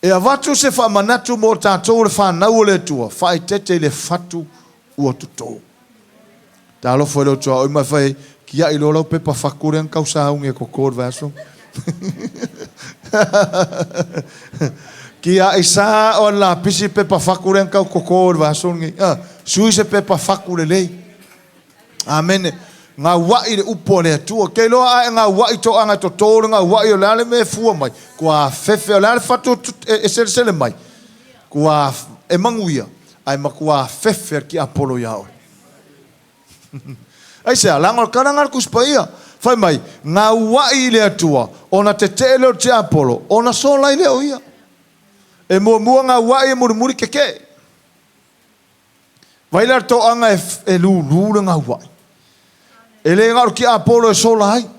E avatu se faamanatu mo tatou o le fanau o le Atua, faaeteete i le fatu ua toto. Talofa i lou tuaoi ma fai ai, Kia'i loa lau pepa fatu lea na tau sauni e koko i le vaiaso. Kia'i sa o le lapisi pepa fatu lea na tau koko i le vaiaso lenei. Sui se pepa fatu lelei. Amene. Gaua'i le upu a le Atua. Ke iloa a e gaua'i toaga e totō le gaua'i o le a le mea e fua mai, kua afefe, o le a le fatu e selesele mai, kua e manuia, ae matua afefe a le tiapolo iā oe. Aisea? Leaga o le tala lena a le Tusi Paia. Fai mai, gaua'i i le Atua, ona tete'e lea o le tiapolo, ona sola ai lea o ia. E muamua gaua'i e mulimuli tete'e. Vai la le toaga e lulu le gaua'i. E le na o le tiapolo e sola ai.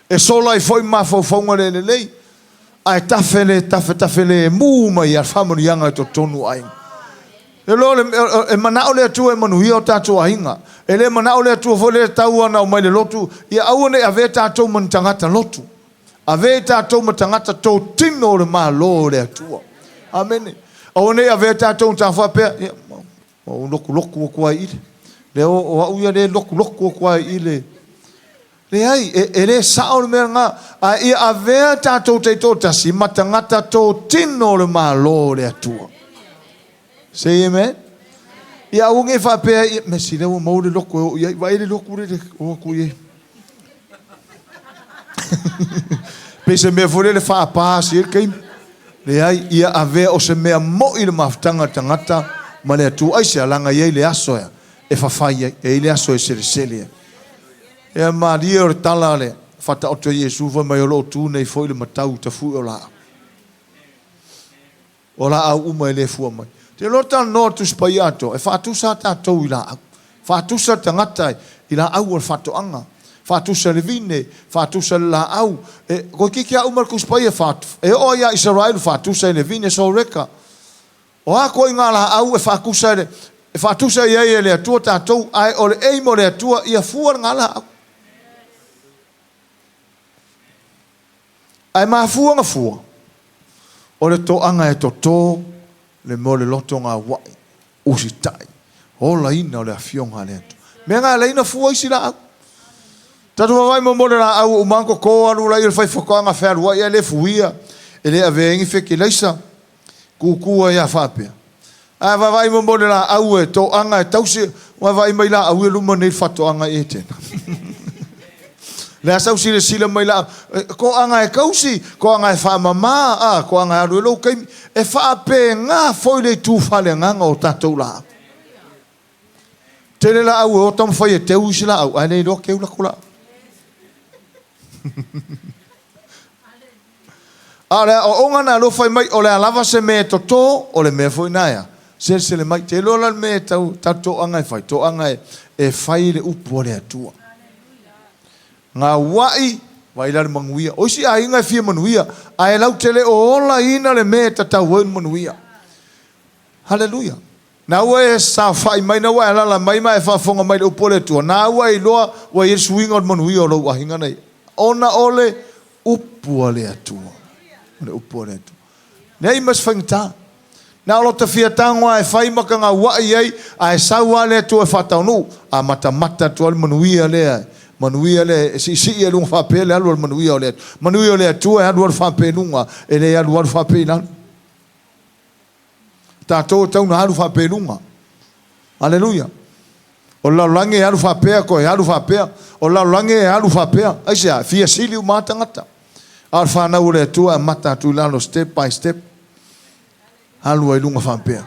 E sola ai foi mafaufauga le lelei, ae tafe le tafetafe lemu mai a le faamanuiaga i totonu o aiga. E loa le, e manao le Atua e manuia o tatou aiga. E le manao le Atua foi lea tau ana omai le lotu, ia aua ne i avea tatou ma ni tagata lotu. Avea i tatou ma tagata totino o le Malo o le Atua. Amene. Aua ne i avea tatou ma ta faapea, ia, ua ou lotulotu atu ai i le, lea o au ia lea e lotulotu atu ai i le. Leai, e, e le sao le mea lena. A ia avea tatou taitoatasi ma tagata totino o le Malo o le Atua. Say amen. Ia aua ne i faapea, ia, mea sili ua maua le lotu e oo i ai. Vaai le lotu lele o atu i ai. Pei se mea foi lele faapa si ai le taimi. Leai, ia avea o se mea mo'i le mafutaga a le tagata ma le Atua. Aisea? Leaga e i ai le aso e fafai ai, e i ai le aso e selesele ai. Ea malie o le tala a le Faataoto a Iesu fai mai o lo o tu nei foi le matau i tafui o laau. O laau uma e le fua mai. Te iloa talanoa le Tusi Paia atoa, e faatusa tatou i laau. Faatusa le tagata i laau o le faatoaga. Faatusa le vine, faatusa le laau. E, toeitiiti lava uma le Tusi Paia, e oo lava ia Isaraelu faatusa i le vine soreka. O a ituaiga laau e faatusa i le... e faatusa i ai e le Atua tatou, ae o le aim o le Atua ia fua le galaau. Ae mafua ona fua, o le toaga e toto le mea o le loto gauai, usitai, olaina o le Afioga a le Atua. Mea na e alai ona fua isi laau. Tatou vaavaai muamua i le laau ua uma ona toto alu laia i le faifaatoaga fealuai ae le fuia, e le avea ai ni fetilaisa, tutu ai lava faapea. Ae vaavaai muamua i le laau e toaga e tausi, vaavaai mai laau ia luma nei i le faatoaga i Etena. Le a sau silasila mai laau, toaga e tausi, toaga e faamama, a, toaga e alu ai lou taimi. E faapena foi le itu faaleagaga o tatou laau. Tele laau e o taumafai e teu isi laau, ae le iloa teu latou laau. A o le aoaoga na alofa mai, o le a lava se mea e toto, o le mea foi na ea. Selesele mai, te iloa la le mea e tau tatou toaga e fai, toaga e fai le upu a le Atua. Gauai, vai la le manuia. O isi aiga e fia manuia, ae lautele o olaina le mea e tatau ai ona manuia. Haleluia. Na ua e saofai mai, na ua e alaala mai ma e faafofoga mai i le upu a le Atua, na ua e iloa ua i ai le suiga o le manuia o lou aiga nei, ona o le upu a le Atua. O le upu a le Atua. Leai ma se faigata. Na o lota fia tago lava e fai ma tagauai ai, ae sau lava le Atua e faataunuu, a matamata atu lava le manuia lea, manuia lea e siisii ai luga faapea le alu a le manuia o le Atua. Manuia o le Atua e alualu faapea i luga, e le alualu faapea i lalo. Tatou e tatau ona alu faapea i luga. Aleluia. O le lalolagi e alu faapea, toe alu faapea. O le lalolagi e alu faapea. Aisea? E fia sili uma lava tagata. A o le fanau o le Atua e amata atu i lalo, step by step. Alu ai i luga faapea.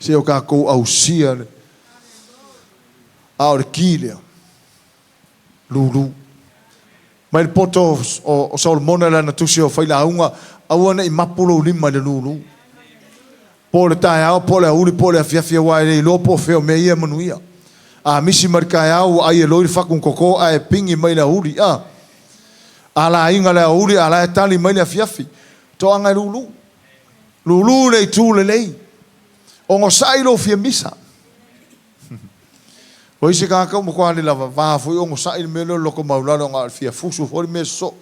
Se o tatou ausia le... A o le ki lea. Lulu. Mai le poto o Solomona i lana tusi o Failauga, Aua ne i mapu lou lima i le lulu. Po o le taeao, po o le aoauli, po o le afiafi, aua e le iloa po o fea o mea ia e manuia. A misi mai le taeao ua ai e loi le fatu toto ae pigi mai le aoauli, a. A laina le aoauli a la e tali mai le afiafi. Toaga e lulu. Lulu le itu lelei. Onosai lou fia misa. O isi tagata ua matua le lava va foi onosai le mea lea o le loto maualalo na o le fia fusu foi le mea sosoo.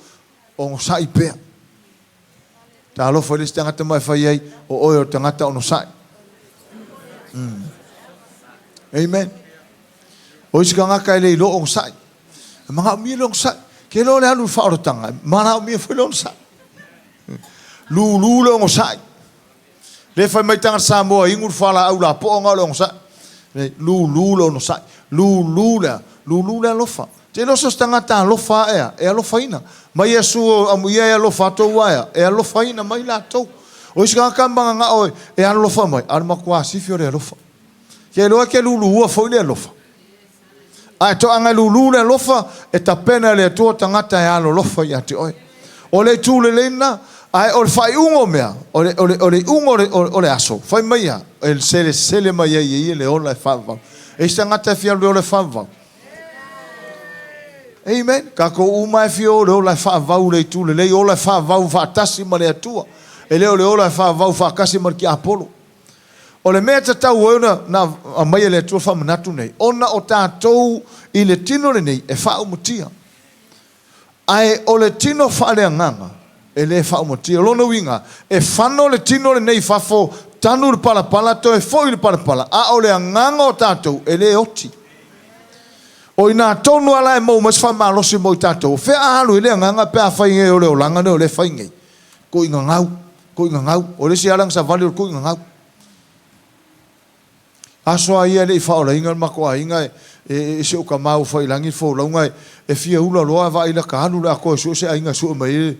Onosai pea. Talofa i le isi tagata ma e fai ai, o oe o le tagata onosai. Amen. O isi tagata e le iloa onosai. E manaomia le onosai. Ke iloa le alu i le faaolataga, e manaomia foi le onosai. Lulu le onosai. Lea fai mai tagata Samoa inu le fualaau lapoa na o le onosai. Lulu le onosai. Lulu le a? Lulu le alofa. Te iloa so o se tagata alofa ae a, e alofaina. Mai Iesu amuia e alofa atu ae a, e alofaina mai latou. O isi tagata mananao e alofa mai, a o le matua sifi o le alofa. Te iloa e te luluua foi le alofa. Ae toaga e lulu le alofa, e tapena e le Atua tagata e alolofa ia te oe. O le itu lelei lena, ae o le faaiuga o mea, o le, o le, o le iuga o le, o le aso, fai mai ia, e selesele mai ai e ia le ola e faavavau. E isi tagata e fia alu le ola e faavavau. Amen. Tatou uma e fia o le ola e faavavau le itu lelei, ola e faavavau faatasi ma le Atua. E le o le ola e faavavau faatasi ma le tiapolo. O le mea e tatau ai ona aumai e le Atua faamanatu nei, ona o tatou i le tino lenei e faaumatia. Ae o le tino faaleagaga e le faaumatia. O lona uiga, e fano le tino lenei i fafo, tanu le palapala, toe foi le palapala, a o le agaga o tatou e le oti. O i ina tonu lava la e maua mai se faamalosi mo i tatou, o fea a alu i ai le agaga pe a fai nei o le olaga lenei o lea e fai nei. Tuuina gau, tuuina gau. O le isi ala na savali o le tuuina gau. Aso a ia e le i faaolaina le matou aiga e si ou tama ua fai i lagi le folauga e fia ula loa vaai lata alu le atoa e sue se aiga e sue mai ai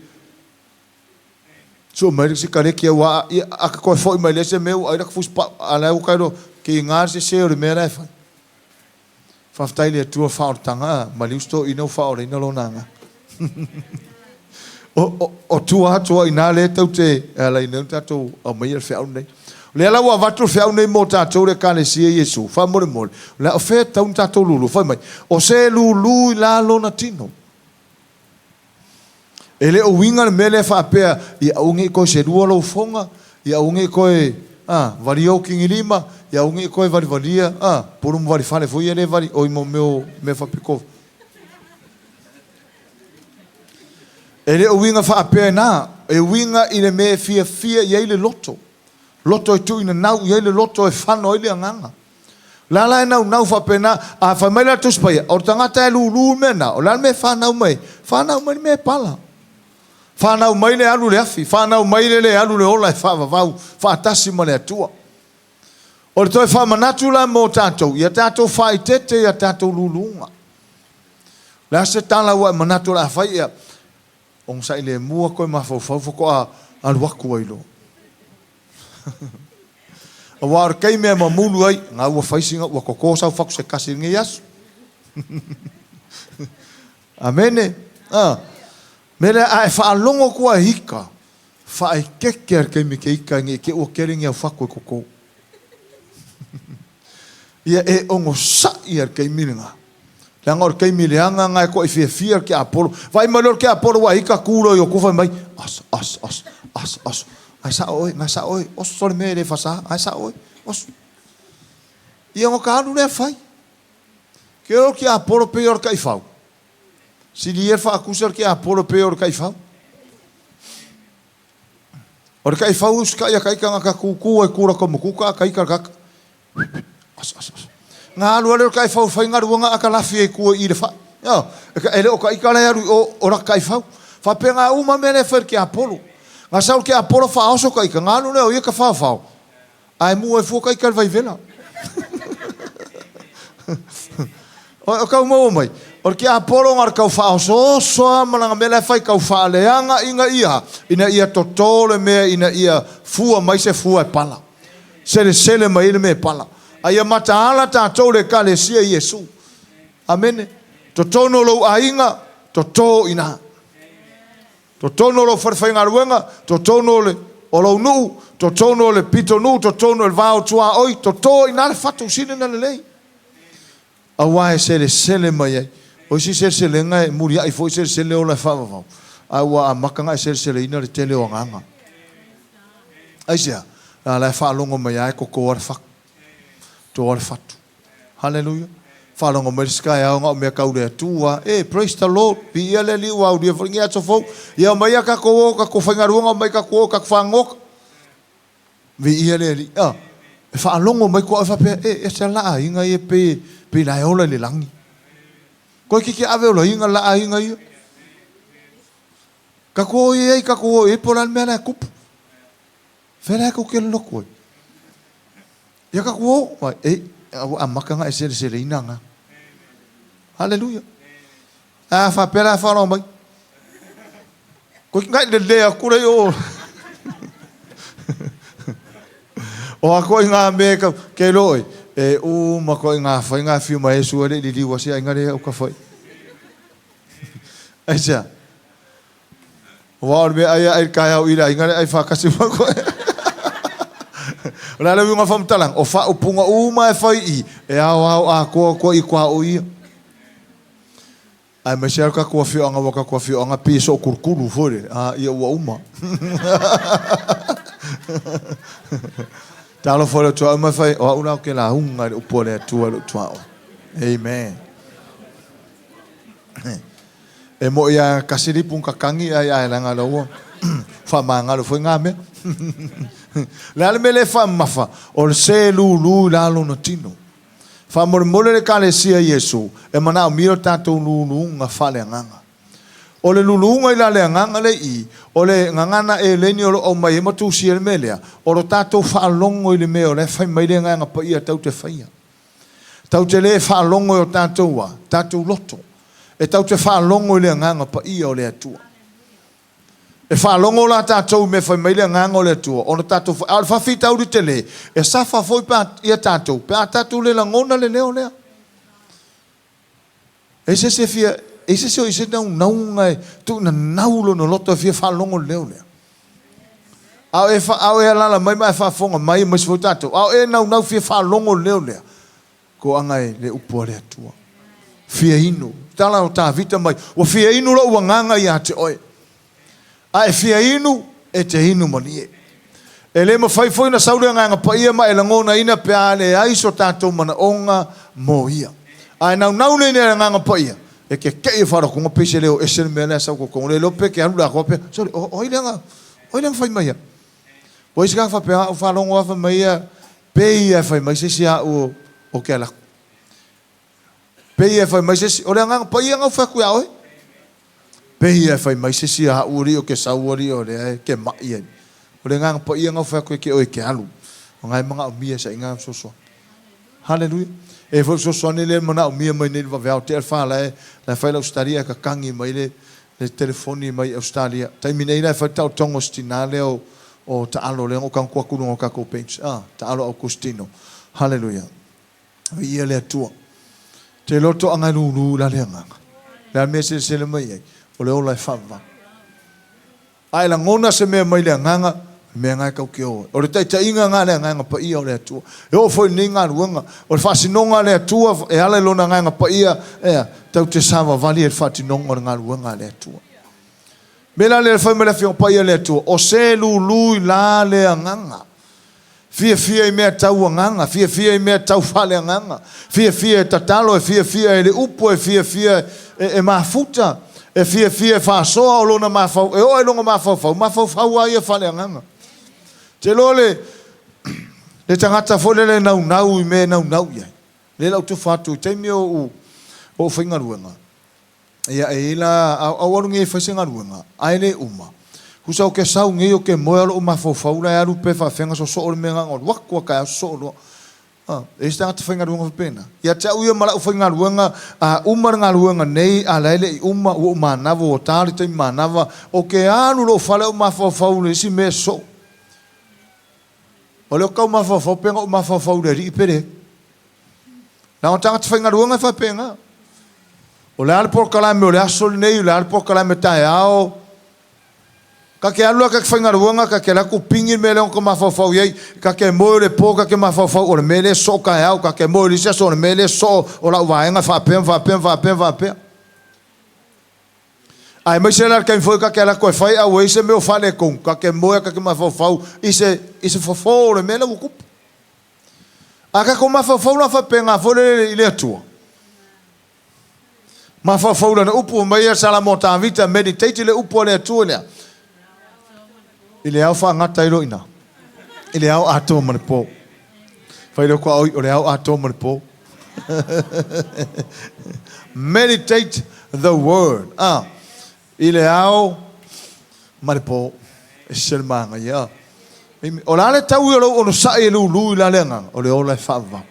sue mai le sikaleti aua a ta toe foi mai lea se mea ua ai lata fusipau a la e ua tailo tiga le sese o le mea la e fai. Faafetai i le Atua faaolataga maliu se toeaina ua faaolaina lona agaga. O tua atu ai i ina lea tou te ala ai nei ona tatou aumaia le feau lenei. O lea la ua avatu le feau lenei mo tatou le Ekalesia Iesu, faamolemole, o le a o fea e tatau ona tatou lulu? Fai mai, o se lulu i la lona tino. E le o uiga le mea lea faapea, ia aua ne i toe selua lou foga, ia aua ne i toe a, vali ou kigilima, ia ugi i koe valivalia, a, pulu ma valifale foi ia le vali, oi mo mea o mea faapiko. E le o uiga faapea ina, e uiga i le mea e fiafia i ai le loto. Loto e tuuina nau i ai le loto e fano ai le agaga. O le a la e naunau faapena, a fai mai la le Tusi Paia, o le tagata e lulu le mea lena, o le a le mea e fanau mai ai? Fanau mai le mea e pala. Fanau mai le alu i le afi, fanau mai le le alu i le ola e faavavau faatasi ma le Atua. O le toe faamanatu la mo tatou, ia tatou faaeteete i a tatou luluga. O le a se tala ua e manatu o le a fai? Ia onosai lemu toe mafaufau faatoa alu atu ai loa. Aua o le taimi e mamulu ai, na ua fai sina ua toto sau fatu se tasi i lenei aso. Amene. Ah. Mea lea, a e faalogo atu e ika, faaeteete le taimi e te ika ai nei te i ua tele ni au fatu e toto. Ia e onosai le taimi lena. Leaga o le taimi leaga lena e toai fiafia le tiapolo. Vaai mai loa le tiapolo ua ika tu loa i o tua fai mai, Oso, oso, oso, oso, oso. Gae sao oe, gae sao oe, oso le mea e le fasa, gae sao oe, oso. Ia ona ta alu lea fai. Ke o le tiapolo pei o le taifau. Sili ia le faatusa le tiapolo pei o le taifau. O le taifau e usitai a ta ita na ta tutu ai kula komokuta a ta ita le tata. Oso, oso, oso. Na alu lea o le taifau e fai galuega a ta lafi ai i tua i i le fai. Ioe. E le o ta ita la e alu i o, o lata taifau. Faapena uma mea la e fai e le tiapolo. Na sau le tiapolo faaoso ta ita, na alu lea o ia tafaofao, ae mu ai fua ta ita i le vaivela. O tau maua mai, o le tiapolo na o le tau faaosooso lava ma lana mea la e fai tau faaleaga ina ia, ina ia toto le mea ina ia fua mai se fua e pala. Selesele mai ai le mea e pala. A ia mataala tatou le Ekalesia i Iesu. Amene. Totonu o lou aiga, toto i ina. Totonu o lou falefaigaluega, totonu o le o lou nuu, totonu o le pitonuu, totonu o le va o tuaoi, toto i ina le fatu sili ona lelei. Aua e selesele mai ai. O isi seleselega e muliai foi selesele ola e faavavau, ae ua amata ona e seleseleina le tele o agaga. Aisea? A la e faalogo mai lava e toto lava le fatu. Toto lava le fatu. Haleluia. Faalogo mai le isi taeao na o mea tau le Atua. E, praise the Lord. Viia le Alii ua aulia foi lenei aso fou. Ia omai ia tatou o, tatou faigaluega, omai tatou o, tatou fagota. Viia le Alii. A, e faalogo mai koa faapea, e, ese la aiga ia pe, pe la e ola i le lagi. Koe kiki ave ola inga la aiga ia. Tatou o i ai, tatou o i ai, po o le a le mea la e tupu. Fea la e tou te lolotu ai? Ia tatou o, mai, e, ua amata ona e seleseleina aga. Haleluia. A faapea la faalogo mai. Koe ngai le le aku le o. O a koe ngā mea kau, ke loi, e u ma koe ngā whai ngā whiu mai e sua le lili ua si ainga le au ka whai. Aisea? Aua o le mea ai ai le taeao i le aiga le ai faatasi ma koe. O le a le uiga o le faamatalaga? O faaupuga uma e fai i i, e aoao atoa koe i tuaoi ia. Aemaise lava le tatou afioaga aua o tatou afioaga pei e sookulukulu foi lele, a ia ua uma. Talofa i le tuaoi ma fai, o au la ou te lauga i le upu a le Atua i lou tuaoi. Amen. E moʻi a tasi lipu na tatagi ai ae leaga la ua faamagalo foi ngā mea. Le a le mea le faamamafa, o le se lulu i lalo na tino. Faamolemole le Ekalesia i Iesu e manaomia lo tatou luluga faaleagaga. O le luluga i la le agaga le i, o le gagana eleni o lo o aumai ai ma tusia i le mea lea, o lo tatou faalogo i le mea o la e fai mai le Agaga Paia tatou te faia. Tatou te le faalogo e o tatou a tatou loto. E tatou te faalogo i le Agaga Paia o le Atua. E faalogo la tatou i mea fai mai le Agaga o le Atua, ona tatou fai, a o le faafitauli tele, e safa foi pe a, ia tatou, pe a tatou le lagona le leo lea. E se se fia, e se se o i se naunauga e tuunanau lona loto e fia faalogo i le leo lea. A o e, a o e alaala mai ma e faafofoga mai, aemaise foi tatou, a o e naunau fia faalogo i le leo lea, toaga e le upu a le Atua. Fia inu. Tala o Tavita mai, ua fia inu lou agaga ia te oe. A e fia inu, e te inu malie. E le mafai foi ona sau le Agaga Paia ma e lagonaina pe a leai so tatou manaoga mo Ia. A e naunau nei i le Agaga Paia, e keke'i e faalotoga pei se leo ese le mea la e sau totonu, le iloa pe te alu i le atoa pe, sole, o, o ai lea na, o ai lea na fai mai ai? Ua i ai se tagata faapea, a ou faalogo lava fai mai ia, pei lava e fai mai se isi au ou te alu atu. Pei lava e fai mai se isi, o le Agaga Paia lena ua fai atu ia oe. Pei lava e fai mai se isi au alii o ke sau alii o lea e ke ma'i ai. O le Agaga Paia lena ua fai atu ia te oe e te alu. O lena e manaomia e saʻiga fesoasoani. Haleluia. E i ai foi le fesoasoani lea e manaomia mai nei i le vaveao tea le fa la e la e fai lau study ae tatagi mai le le telefoni mai Australia. Taimi nei la e fai le taotoga o si tinā lea o o taalo lea na ou tagoto atu i luga o tatou page. A, taalo Augustino. Haleluia. Viia le Atua. Te iloa toaga e lulu i la le agaga. Le a le mea e selesele mai ai? O le ola e faavavau. A e lagona se mea mai le agaga, o le mea lena e tau te o ai. O le taitaiga lena a le Agaga Paia o le Atua. E oo foi i lenei galuega, o le faasinoga a le Atua e ala i Lona Agaga Paia, ea, tau te savavali ai i le faatinoga o le galuega a le Atua. O le mea la lea e fai mai le Afioga Paia a le Atua, o se lulu i la le agaga. Fiafia i mea tau agaga, fiafia i mea tau faaleagaga, fiafia e tatalo, e fiafia e le upu, e fiafia e mafuta, e fiafia e faasoa o lona mafau, e oo i lona mafaufau, mafaufau lava ia faaleagaga. Te iloa le, le tagata foi lele e naunau i mea e naunau i ai. Lea la ou tufa atu i taimi o ou, o ou faigaluega, Ia, e i ai la, a ou alu nei e fai se galuega, ae le uma, tusa ou te sau nei ou te moe a o lou mafaufau la e alu pe faafefea ona sosoo le mea na ona alu atu lava taeao sosoo loa. A, e i ai se tagata faigaluega faapena. Ia te au ia ma lau faigaluega, a uma le galuega nei a la e le i uma, ua ou manava ua ta le taimi manava, ou te alu i lou fale ou mafaufau i le isi mea e sosoo. O lea ou te tau mafaufau pe na ou mafaufau i le Alii pe leai. Na o tagata faigaluega e faapena. O le a le polokalame o le aso lenei, o le a le polokalame taeao. Ta te alu la ta te faigaluega, ta te alu atu pigi le mea lea ta mafaufau i ai, ta te moe o le po, ta te mafaufau o le mea lea e soo taeao, ta te moe i le isi aso o le mea lea e soo o lau vaega faapea ma faapea ma faapea ma faapea. Aemaise la le taimi foi ta te alu atu e fai a ua i ai se mea o faaletonu, ta te moe ta te mafaufau i se, i se fofo o le mea lea ua tupu. A tatou mafaufau la faapena foi lele i le Atua, mafaufau i Lana upu, fai mai ia Salamo Tavita, meditate i le upu a le Atua lea, i le ao faagata ai loa i ina, i le ao atoa ma le po. Fai lea kwa oi, o le ao atoa ma le po. Meditate the word. Ah, i le ao ma le po. E se le manaia. O le a le taui o lou onosai e lulu i la le agaga? O le ola e faavavau.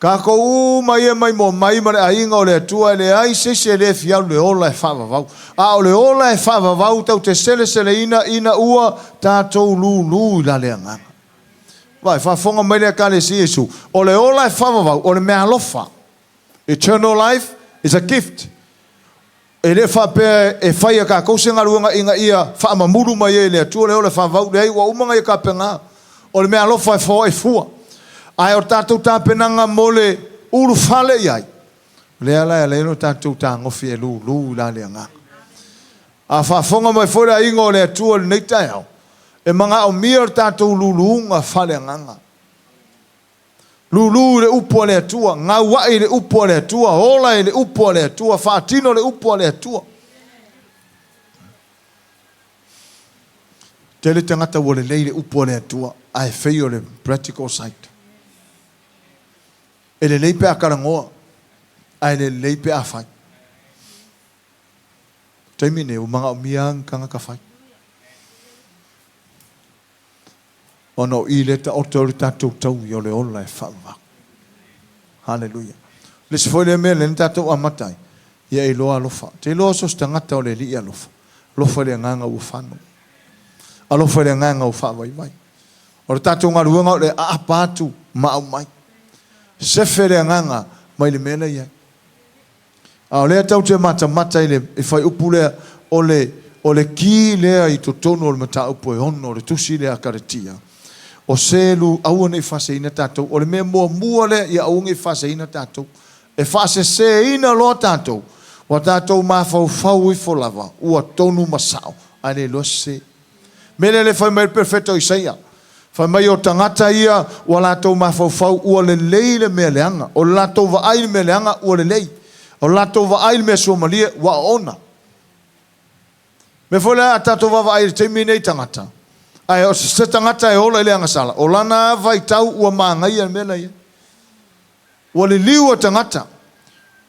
Tatou uma ia mai moa mai ma le aiga o le Atua, e leai se isi e le fia alu le ola e faavavau. A o le ola e faavavau tatou te seleseleina ina ua tatou lulu i la le agaga. Vaai, faafofoga mai le Ekalesia Iesu, o le ola e faavavau, o le meaalofa. Eternal life is a gift. E le faapea e fai e tatou se galuega ina ia faamamulu mai ai e le Atua le ola e faavavau, leai, ua uma ona ia tapena. O le meaalofa e foai fua. Ae o le tatou tapenaga mo le ulufale i ai, o lea la e ala ai ona tatou tagofi e lulu i la le agaga. A faafofoga mai foi le aiga o le Atua i lenei taeao, e manaomia le tatou luluga faaleagaga. Lulu i le upu a le Atua, gaua'i i le upu a le Atua, ola i le upu a le Atua, faatino le upu a le Atua. Tele tagata ua lelei le upu a le Atua, ae fail le practical side. E lelei pe a talanoa, ae le lelei pe a fai. Taimi nei, ua manaomia lava ni tagata fai. Ona o i lea taoto ai le tatou taui o le ola e faavavau. Haleluia. O le isi foi lea mea lea na tatou amata ai, ia e iloa alofa. Te iloa so o se tagata o le Alii alofa. Alofa i le agaga ua fano. Alofa i le agaga ua faavaivai. O le tatou galuega o le aapa atu ma aumai. Sefe le agaga mai le mea la i ai. A o lea tatou te matamata i le fuaiupu lea, o le, o le ki lea i totonu o le mataupu e ono, o le tusi lea a Kalatia, o se lu, aua ne i faaseseina tatou. O le mea muamua lea, ia aua ne i faaseseina tatou. E faaseseina loa tatou, ua tatou mafaufau ifo lava, ua tonu ma sao, ae le iloa sese. Mea lea le fai mai le perofeta o Isaia, fai mai o tagata ia ua latou mafaufau ua lelei le mea leaga, o le latou vaai i le mea leaga ua lelei, o le latou vaai i le mea suamalie ua oona. Mea foi lea a tatou vaavaai i le taimi nei i tagata, ae o se tagata e ola i le agasala, o lana lava vaitau ua manaia le mea la e i ai. Ua liliu e tagata,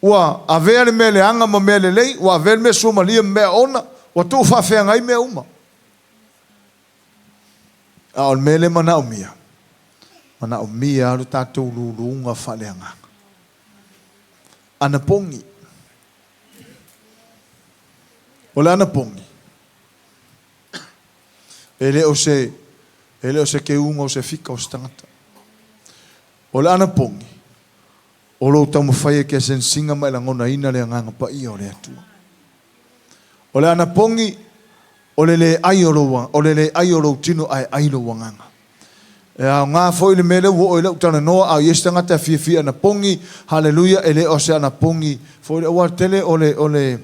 ua avea le mea leaga ma mea lelei, ua avea le mea suamalie ma mea oona, ua tuufaafeagai mea uma. A o le mea lea e manaomia, manaomia lava lo tatou luluga faaleagaga. Anapogi. O le anapogi, e le o se, e le o se keuga o se fika o se tagata. O le anapogi, o lou taumafai e te sense ina ma e lagonaina le Agaga Paia o le Atua. O le anapogi, o le le ai o lou, o le le ai o lou tino ae ai lou agaga. E aoga foi le mea lea ua oo i lau talanoa, a o i ai se tagata e fiafia anapogi, haleluia, e le o se anapogi foi lea, aua o le tele o le, o le,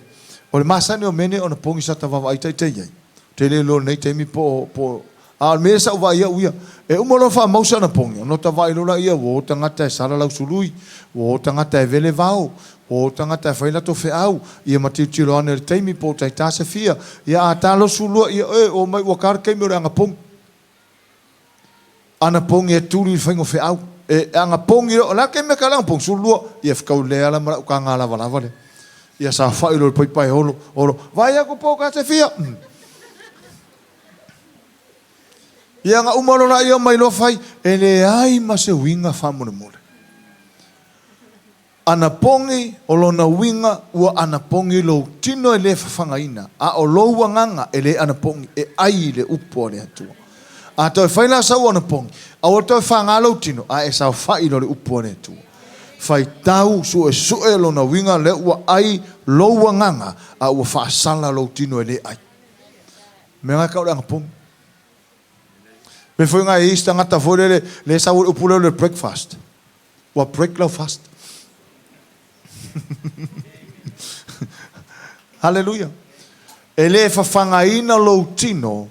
o le masani o mea nei o anapogi sa ta vaavaai taitai ai. Ou te le iloa i lenei taimi po o, po o, a o le mea sa ou vaai au ia, e uma loa faamau se anapogi, ona ota vaai loa lea ua o tagata e sala lausului, ua o tagata e vele vao, ua o tagata e fai latou feau, ia ma tilotilo ane i le taimi po o taita se fia. Ia a ta loa 12, ia e, omai ua ta le taimi o le anapogi. Anapogi e tuli i le faiga o feau. E anapogi loa, o le a le taimi e ta ai le anapogi? 12, ia fetau lelei lava la ma lau taga lavalava lea. Ia saofai loa i le paipa e olo, olo, vaai atu po o ta te fia. Ia na uma loa laia omai loa fai, e leai ma se uiga faamolemole. Anapogi, o lona uiga ua anapogi lou tino e le fafagaina, a o lou agaga e le anapogi, e ai i le upu a le Atua. A toe fai la sau anapogi, aua le toe faga lou tino, a e saofai loa i le upu a le Atua. Faitau, suesue lona uiga lea ua ai lou agaga, a ua faasala lou tino e le ai. O mea na e tau o le anapogi. Mea foi na e i ai isi tagata foi lele, lea e sau ai le upu lea o le breakfast. Ua break lau fast. Haleluia. E le fafagaina lou tino,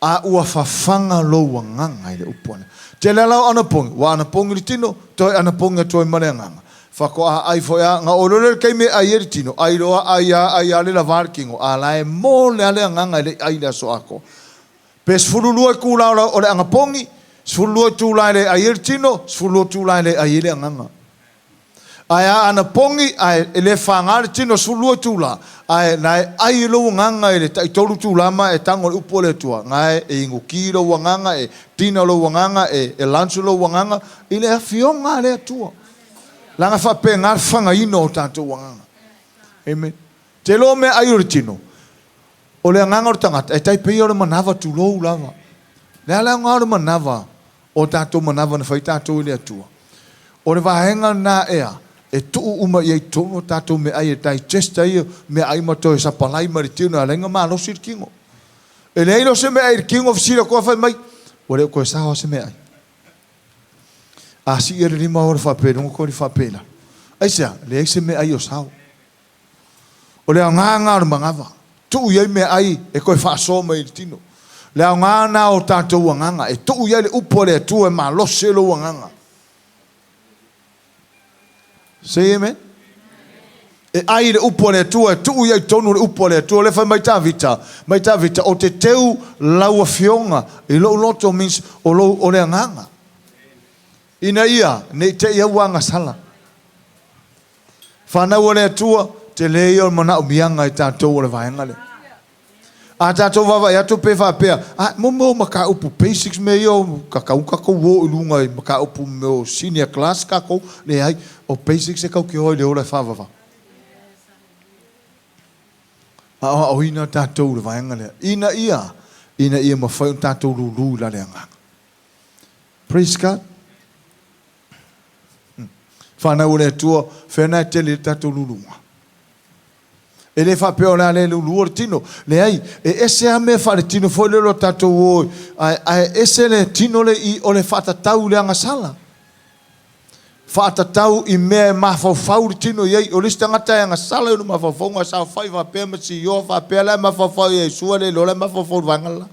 a ua fafaga lou agaga i le upu a le. Tele lava lau anapogi, ua anapogi le tino, toe anapogi atu ai ma le agaga. Faatoa ai foi a, na oo loa lea i le taimi e ai ai le tino, ai loa, ai a, ai a le lava le tino, a la e mo le a le agaga e le i ai i le aso atoa. Pe 12 itula o le anapogi, 12 itula e le ai ai le tino, 12 itula e le ai ai le agaga. Ae a anapogi ae e le faga le tino 12 itula, ae na e ai i lou agaga i le taitolu itula ma e tago i le upu a le Atua, na e e inuti lou agaga, e dina lou agaga, e lunch lou agaga i le Afioga a le Atua. Leaga e faapena le fagaina o tatou agaga. Amen. Te iloa mea ai o le tino, o le agaga o le tagata, e tai pei o le manava tulou lava. Le a le aoga o le manava o tatou manava na fai tatou e le Atua? O le vaega lena ea e tuu uma i ai totonu o tatou meaai e digest ai meaai ma toe sapalai mai le tino e ala ai ona malosi le tino. E leai loa se meaai i le tino fesili atu a fai mai, ua le o toe sao lava se meaai. A sii le lima o le faapea i luga toe le faapea i lalo. Aisea? Leai se meaai o sao. O le aoga lena o le manava, tuu i ai meaai e toe faasoa mai i le tino. Le aoga lena o tatou agaga, e tuu i ai le upu a le Atua e malosi ai lou agaga. Say amen. E ai le upu a le Atua, e tuu i ai tonu le upu a le Atua. Le fai mai Tavita, mai Tavita, o te teu lau afioga i lou loto means o, lou, o le agaga. Ina ia, ne i te i au agasala. Fanau a le Atua, tele ia o le manaomiaga e tatou o le vaega lea. A tatou vaavaai atu pe faapea, a, mo mea o mataupu basics mea ia o tatau tatou o i luga i mataupu mea o senior class tatou, leai, o basics e tatou te o ai i le ola e faavavau. Aoaoina tatou i le vaega lea, ina ia, ina ia mafai ona tatou lulu i la le agaga. Praise God. Fanau a le Atua, fea na e tele i le tatou luluga? E le faapea o le a le lulua le tino. Leai, e ese lava mea faaletino foi lea o lo tatou o, ae ese le tino le i o le faatatau i le agasala. Faatatau i mea e mafaufau le tino i ai. O le isi tagata e agasala i ona mafaufauga, saofai faapea ma sioa faapea la e mafaufau i ai, sua le iloa la e mafaufau i le vaega le la.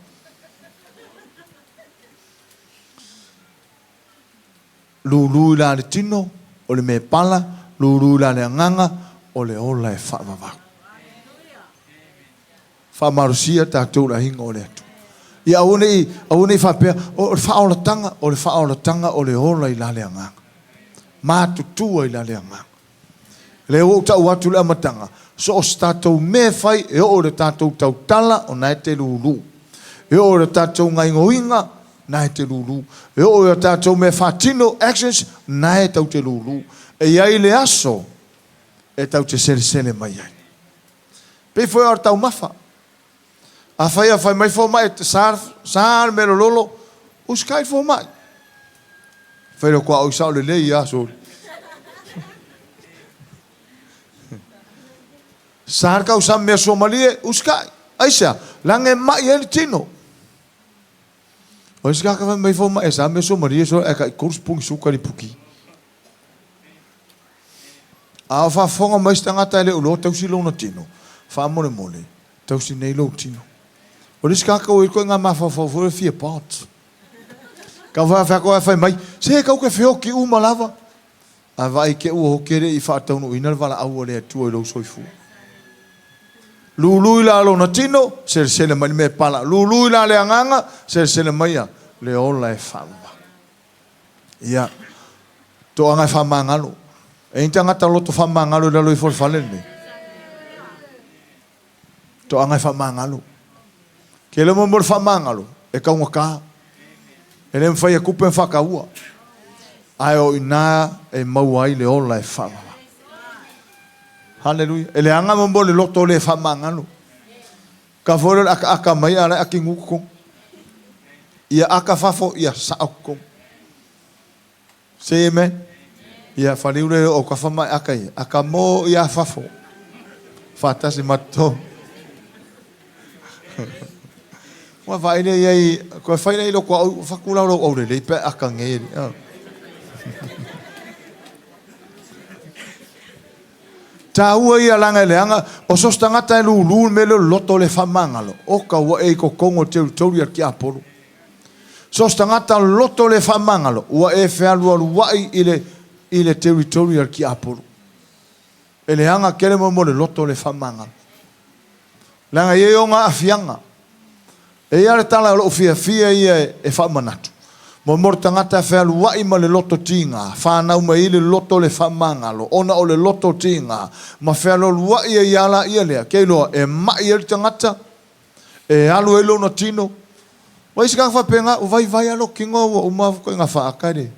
Lulu i la le tino, o le mea pala, lulu i la le agaga, o le ola e faavavau. Faamalosia tatou le aiga o le Atua. Ia aua ne i, aua ne i faapea, o le faaolataga, o le faaolataga o le ola i la le agaga. Matutua i la le agaga. Lea ua ou tau atu i le amataga, so o se tatou mea e fai, e oo i le tatou tautala, o na e te lulu. E oo i le tatou gaoioiga, na e te lulu. E oo i a tatou mea faatino, actions, na e tau te lulu. E i ai le aso e tau te selesele mai ai. Pei foi o le taumafa. Afai a fai mai fomai sa, sa le mea lololo, usikai le fomai. Fai le kua oi sao lelei ia soli. Sa le kausa mea suamalie, usikai. Aisea, leaga e mai ai le tino. O isi kaka fai mai fomai e sa mea suamalie so e kai 30 suka li puki. A o faafofoga mai se tagata e le o iloa tausi lona tino, faamolemole, tausi nei lou tino. O le isi tagata ua i ai ituaiga mafaufau foi lea fia part. Kau faafeako ae fai mai, se kau ke feoki uma lava. Ae vaai te ua hoki e le i faataunuuina le valaau a le Atua i lou soifua. Lului la lona tino, selesele mai le mea e pala. Lului la le agaga, selesele mai a le ola e faavavau. Ia, toaga e faamagalo. E i ai ni tagata loto faamagalo i lalo ifo o le fale lenei? Toaga e faamagalo. Ke le mo le faamagalo, e taugata. E le mafai e tupe ona faataua. Ae o i ina e maua ai le ola e faavavau. Haleluia. E leaga mo mo le loto le faamagalo. Ka foi lea o le akaaka mai a o la e ati nu totonu. Ia aka fafo, ia sao totonu. Say amen. Ia whariu le o ka whamae aka ia. Aka mō ia fafo. Whātasi ma tō. Ua vaai lea iai, koe whai lea i loko au, whaku lau lau au lelei pe aka ngeri. Oh. Tāua ia langa e leaga, o so se tagata e lūlū le mea lea o le loto le faamagalo, oka ua e i kokogo o le territory a le tiapolo. So se tagata loto le faamagalo, ua e fealualuai i le, i le territory a le tiapolo. E leaga tele mo mo le loto le faamagalo. Leaga e i ai ona aafiaga. E i ai le tala o lou fiafia ia e faamanatu, mo mo le tagata e fealuai ma le loto tiga, fanau mai ai le loto le faamagalo, ona o le loto tiga, ma fealualuai ai a laia lea, ke iloa e mai ai le tagata, e alu ai lona tino. Ua i ai se tagata faapena, ua vaivai lava lou tino ua uma ituaiga faata e le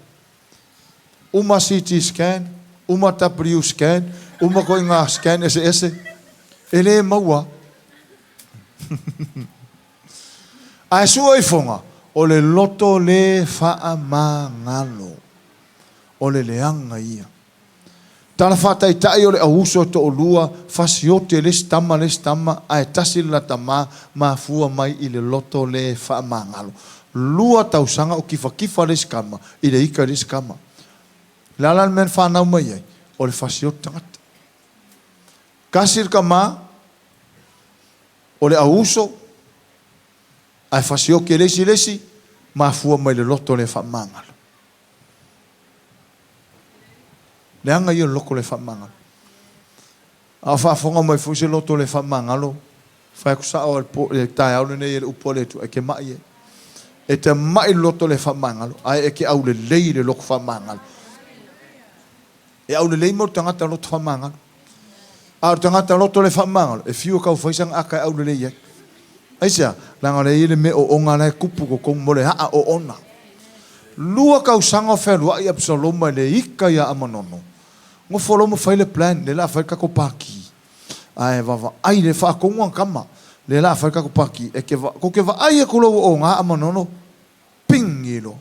uma CT scan, uma W scan, uma ituaiga scan eseese, e le maua. Ae sua ifoga, o le loto le faamagalo, o le leaga ia. Tala faataitai o le auuso e toolua, fasiote e le isi tama le isi tama, ae tasi le la tama, mafua mai i le loto le faamagalo. 2 tausaga o kifatifa le isi tama i le ika i le isi tama. Le a la le mea na fanau mai ai? O le fasiote tagata. Tasi le tama, o le auuso, ae fasioki e le isi i le isi, mafua mai le loto le faamagalo. Leaga ia o le loto le faamagalo. A o faafofoga mai foi se loto le faamagalo, fai atu sao lava i le taeao lenei e le upu a le Atua, e te mai e. E te mai le loto le faamagalo, ae e te aulelei i le loto faamagalo. E aulelei mo le tagata loto faamagalo. A o le tagata loto le faamagalo, e fiu e tau fai sana aka e aulelei ai. Aisea? Leaga o lea e i ai le mea oona la e tupu i totonu mo le aa oona. 2 tausaga o fealuai Absaloma i le ika ia Amanono. Nofo loa ma fai le plan, lea o le a fai le tatou paki. Ae vaavaai le faatonu ana tama, lea o le a fai le tatou paki. E te va, tou te vaai atu loa ua oga Amanono, pingi loa.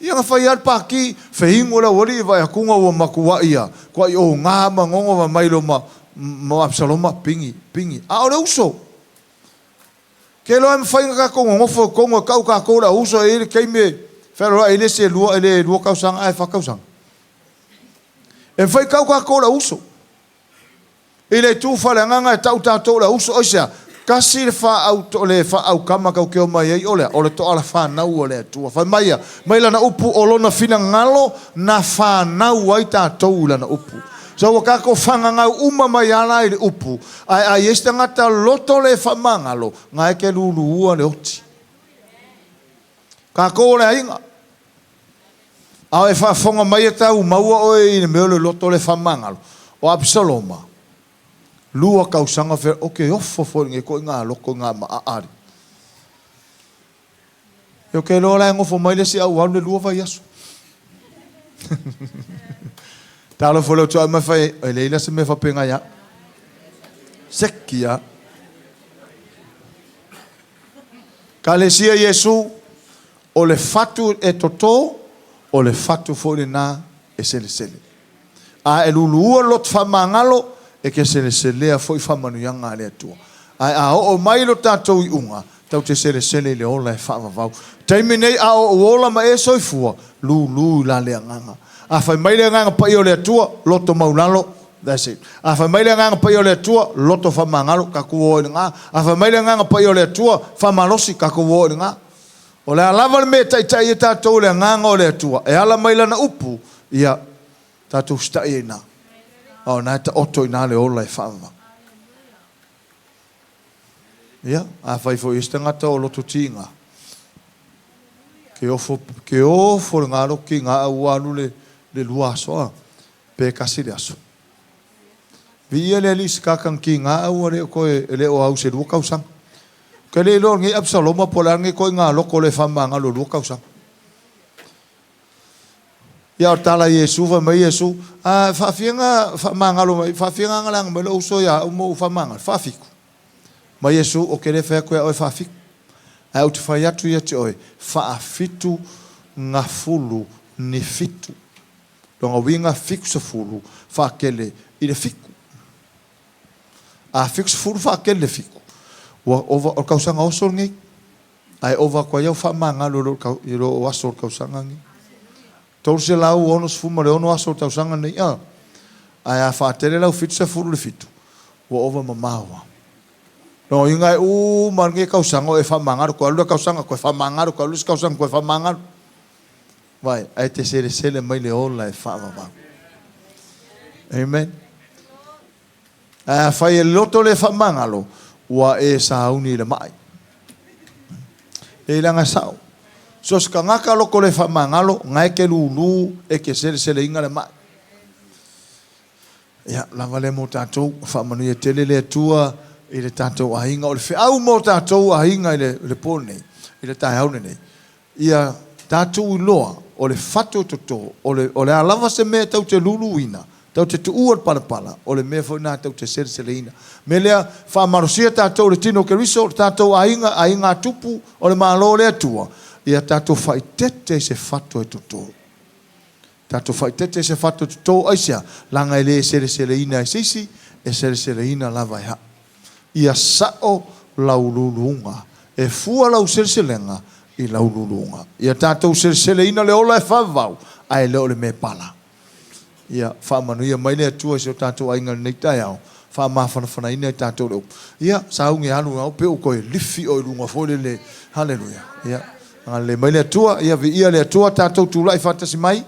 Ia na fai lava le paki, feinu le aualii vaai atuga ua matuai a, tuai oga Amanono vae mai loa ma, ma Absaloma, pingi, pingi. A o le uso. Ke iloa e mafai ona tatou nonofo i totonu e tau tatou le auuso e i ai le taimi e fealualuai ai le isi e lua, e le 2 tausaga ae 4 tausaga. E mafai tau tatou le auuso. I le itu faaleagaga e tau tatou le auuso, aisea? Tasi le faaau le faaaukama tatou te omai ai o le a? O le toala fanau a le Atua. Fai mai a, mai lana upu o lona finagalo na fanau ai tatou i lana upu. So ua tatou fagagau uma mai ala i le upu, ae a i ai se tagata loto le faamagalo, na e te luluua le oti. Tatou o le aiga. A o e faafofoga mai e tau maua oe i le mea o le loto le faamagalo. O Apisaloma, 2 tausaga fe, o ke ofo foi lenei ituaiga loto i ngā maa ali. E o ke loa la e nofo mai le isi au alu le 2 vaiaso. Talofa le otua mai fai, e leila se mea faapena ia. Seki ia. Kalesia Iesu, o le fatu e toto, o le fatu foi lena e selesele. A e luluua le loto faamagalo, e ke seleselea foi faamanuiaga a le Atua. Ae a oo mai lo tatou iuga, tatou te selesele i le ola e faavavau. Taimi nei a o ou ola ma e soifua, lulu i la le agaga. A fai mai le agaga paia o le Atua, loto maulalo, that's it. A fai mai le agaga paia o le Atua, loto faamagalo, tatou o i luga. A fai mai le agaga paia o le Atua, faamalosi, tatou o i luga. O le a lava le mea e taitai ai tatou i le agaga o le Atua, e ala mai lana upu, ia tatou sita'i ai i ina. A o lena e taoto i ina le ola e faavavau. Ia, afai foi e i ai se tagata o loto tiga, ke ofo, ke ofo le ngā loto tiga a ua alu le, le 2 aso, a, pe 1 le aso. Viia le Alii i se kakana tiga a ua le o toe, e le o au se 2 tausaga. Ke le iloa lenei Absaloma po o le a lenei ituaiga loto le faamagalo 2 tausaga. Ia o le tala a Iesu, fai mai Iesu, a faafia na faamagalo mai, faafia na lagalaga mai lou uso ia au ma ou faamagalo, faafitu. Mai Iesu, o ke le fai atu ia oe faafitu. Ae ou te fai atu ia te oe, faafitu gafulu ni fitu. Lona uiga 70 faatele i le 7. A 70 faatele i le 7, ua ova, o le tausaga oso lenei. Ae ova atu ai au faamagalo i lo o aso o le tausaga lenei. 366 aso o le tausaga lenei, a. Ae a faatele lau 70 i le 7, ua ova mamao lava. Lona uiga e uma lenei tausaga o e faamagalo, toe alu le tausaga toe faamagalo, toe alu le isi tausaga toe faamagalo. Vai, ae te selesele mai le ola e faavavau. Amen. Ae afai e loto le faamagalo, ua e sauni i le mai. E leaga sao. So se tagata loto le faamagalo, na e te lulu e te seleseleina le mai. Ia, lava lea mo tatou, faamanuia tele le Atua i le tatou aiga. O le feau mo tatou aiga i le po lenei, i le taeao lenei. Ia tatou iloa, o le fatu e toto, o le, o le a lava se mea tou te luluina, tou te tuua le palapala, o le mea foi lena tou te seleseleina. Mea lea, faamalosia tatou i le tino o Keriso, le tatou aiga, aiga tupu o le Malo o le Atua, ia tatou faaeteete i se fatu e toto. Tatou faaeteete i se fatu e toto, aisea? Leaga e le seleseleina e se isi, e seleseleina lava e au. Ia sao lau luluga, e fua lau seleselega i lau luluga. Ia tatou seleseleina le ola e faavavau, ae le o le mea pala. Ia faamanuia mai le Atua i si o tatou aiga i lenei taeao, faamafanafanaina i tatou le upu. Ia, saugi alu au pe u toe lifi o i luga foi lele. Haleluia. Ia, agalelei mai le Atua, ia viia le Atua, tatou tulai faatasi mai.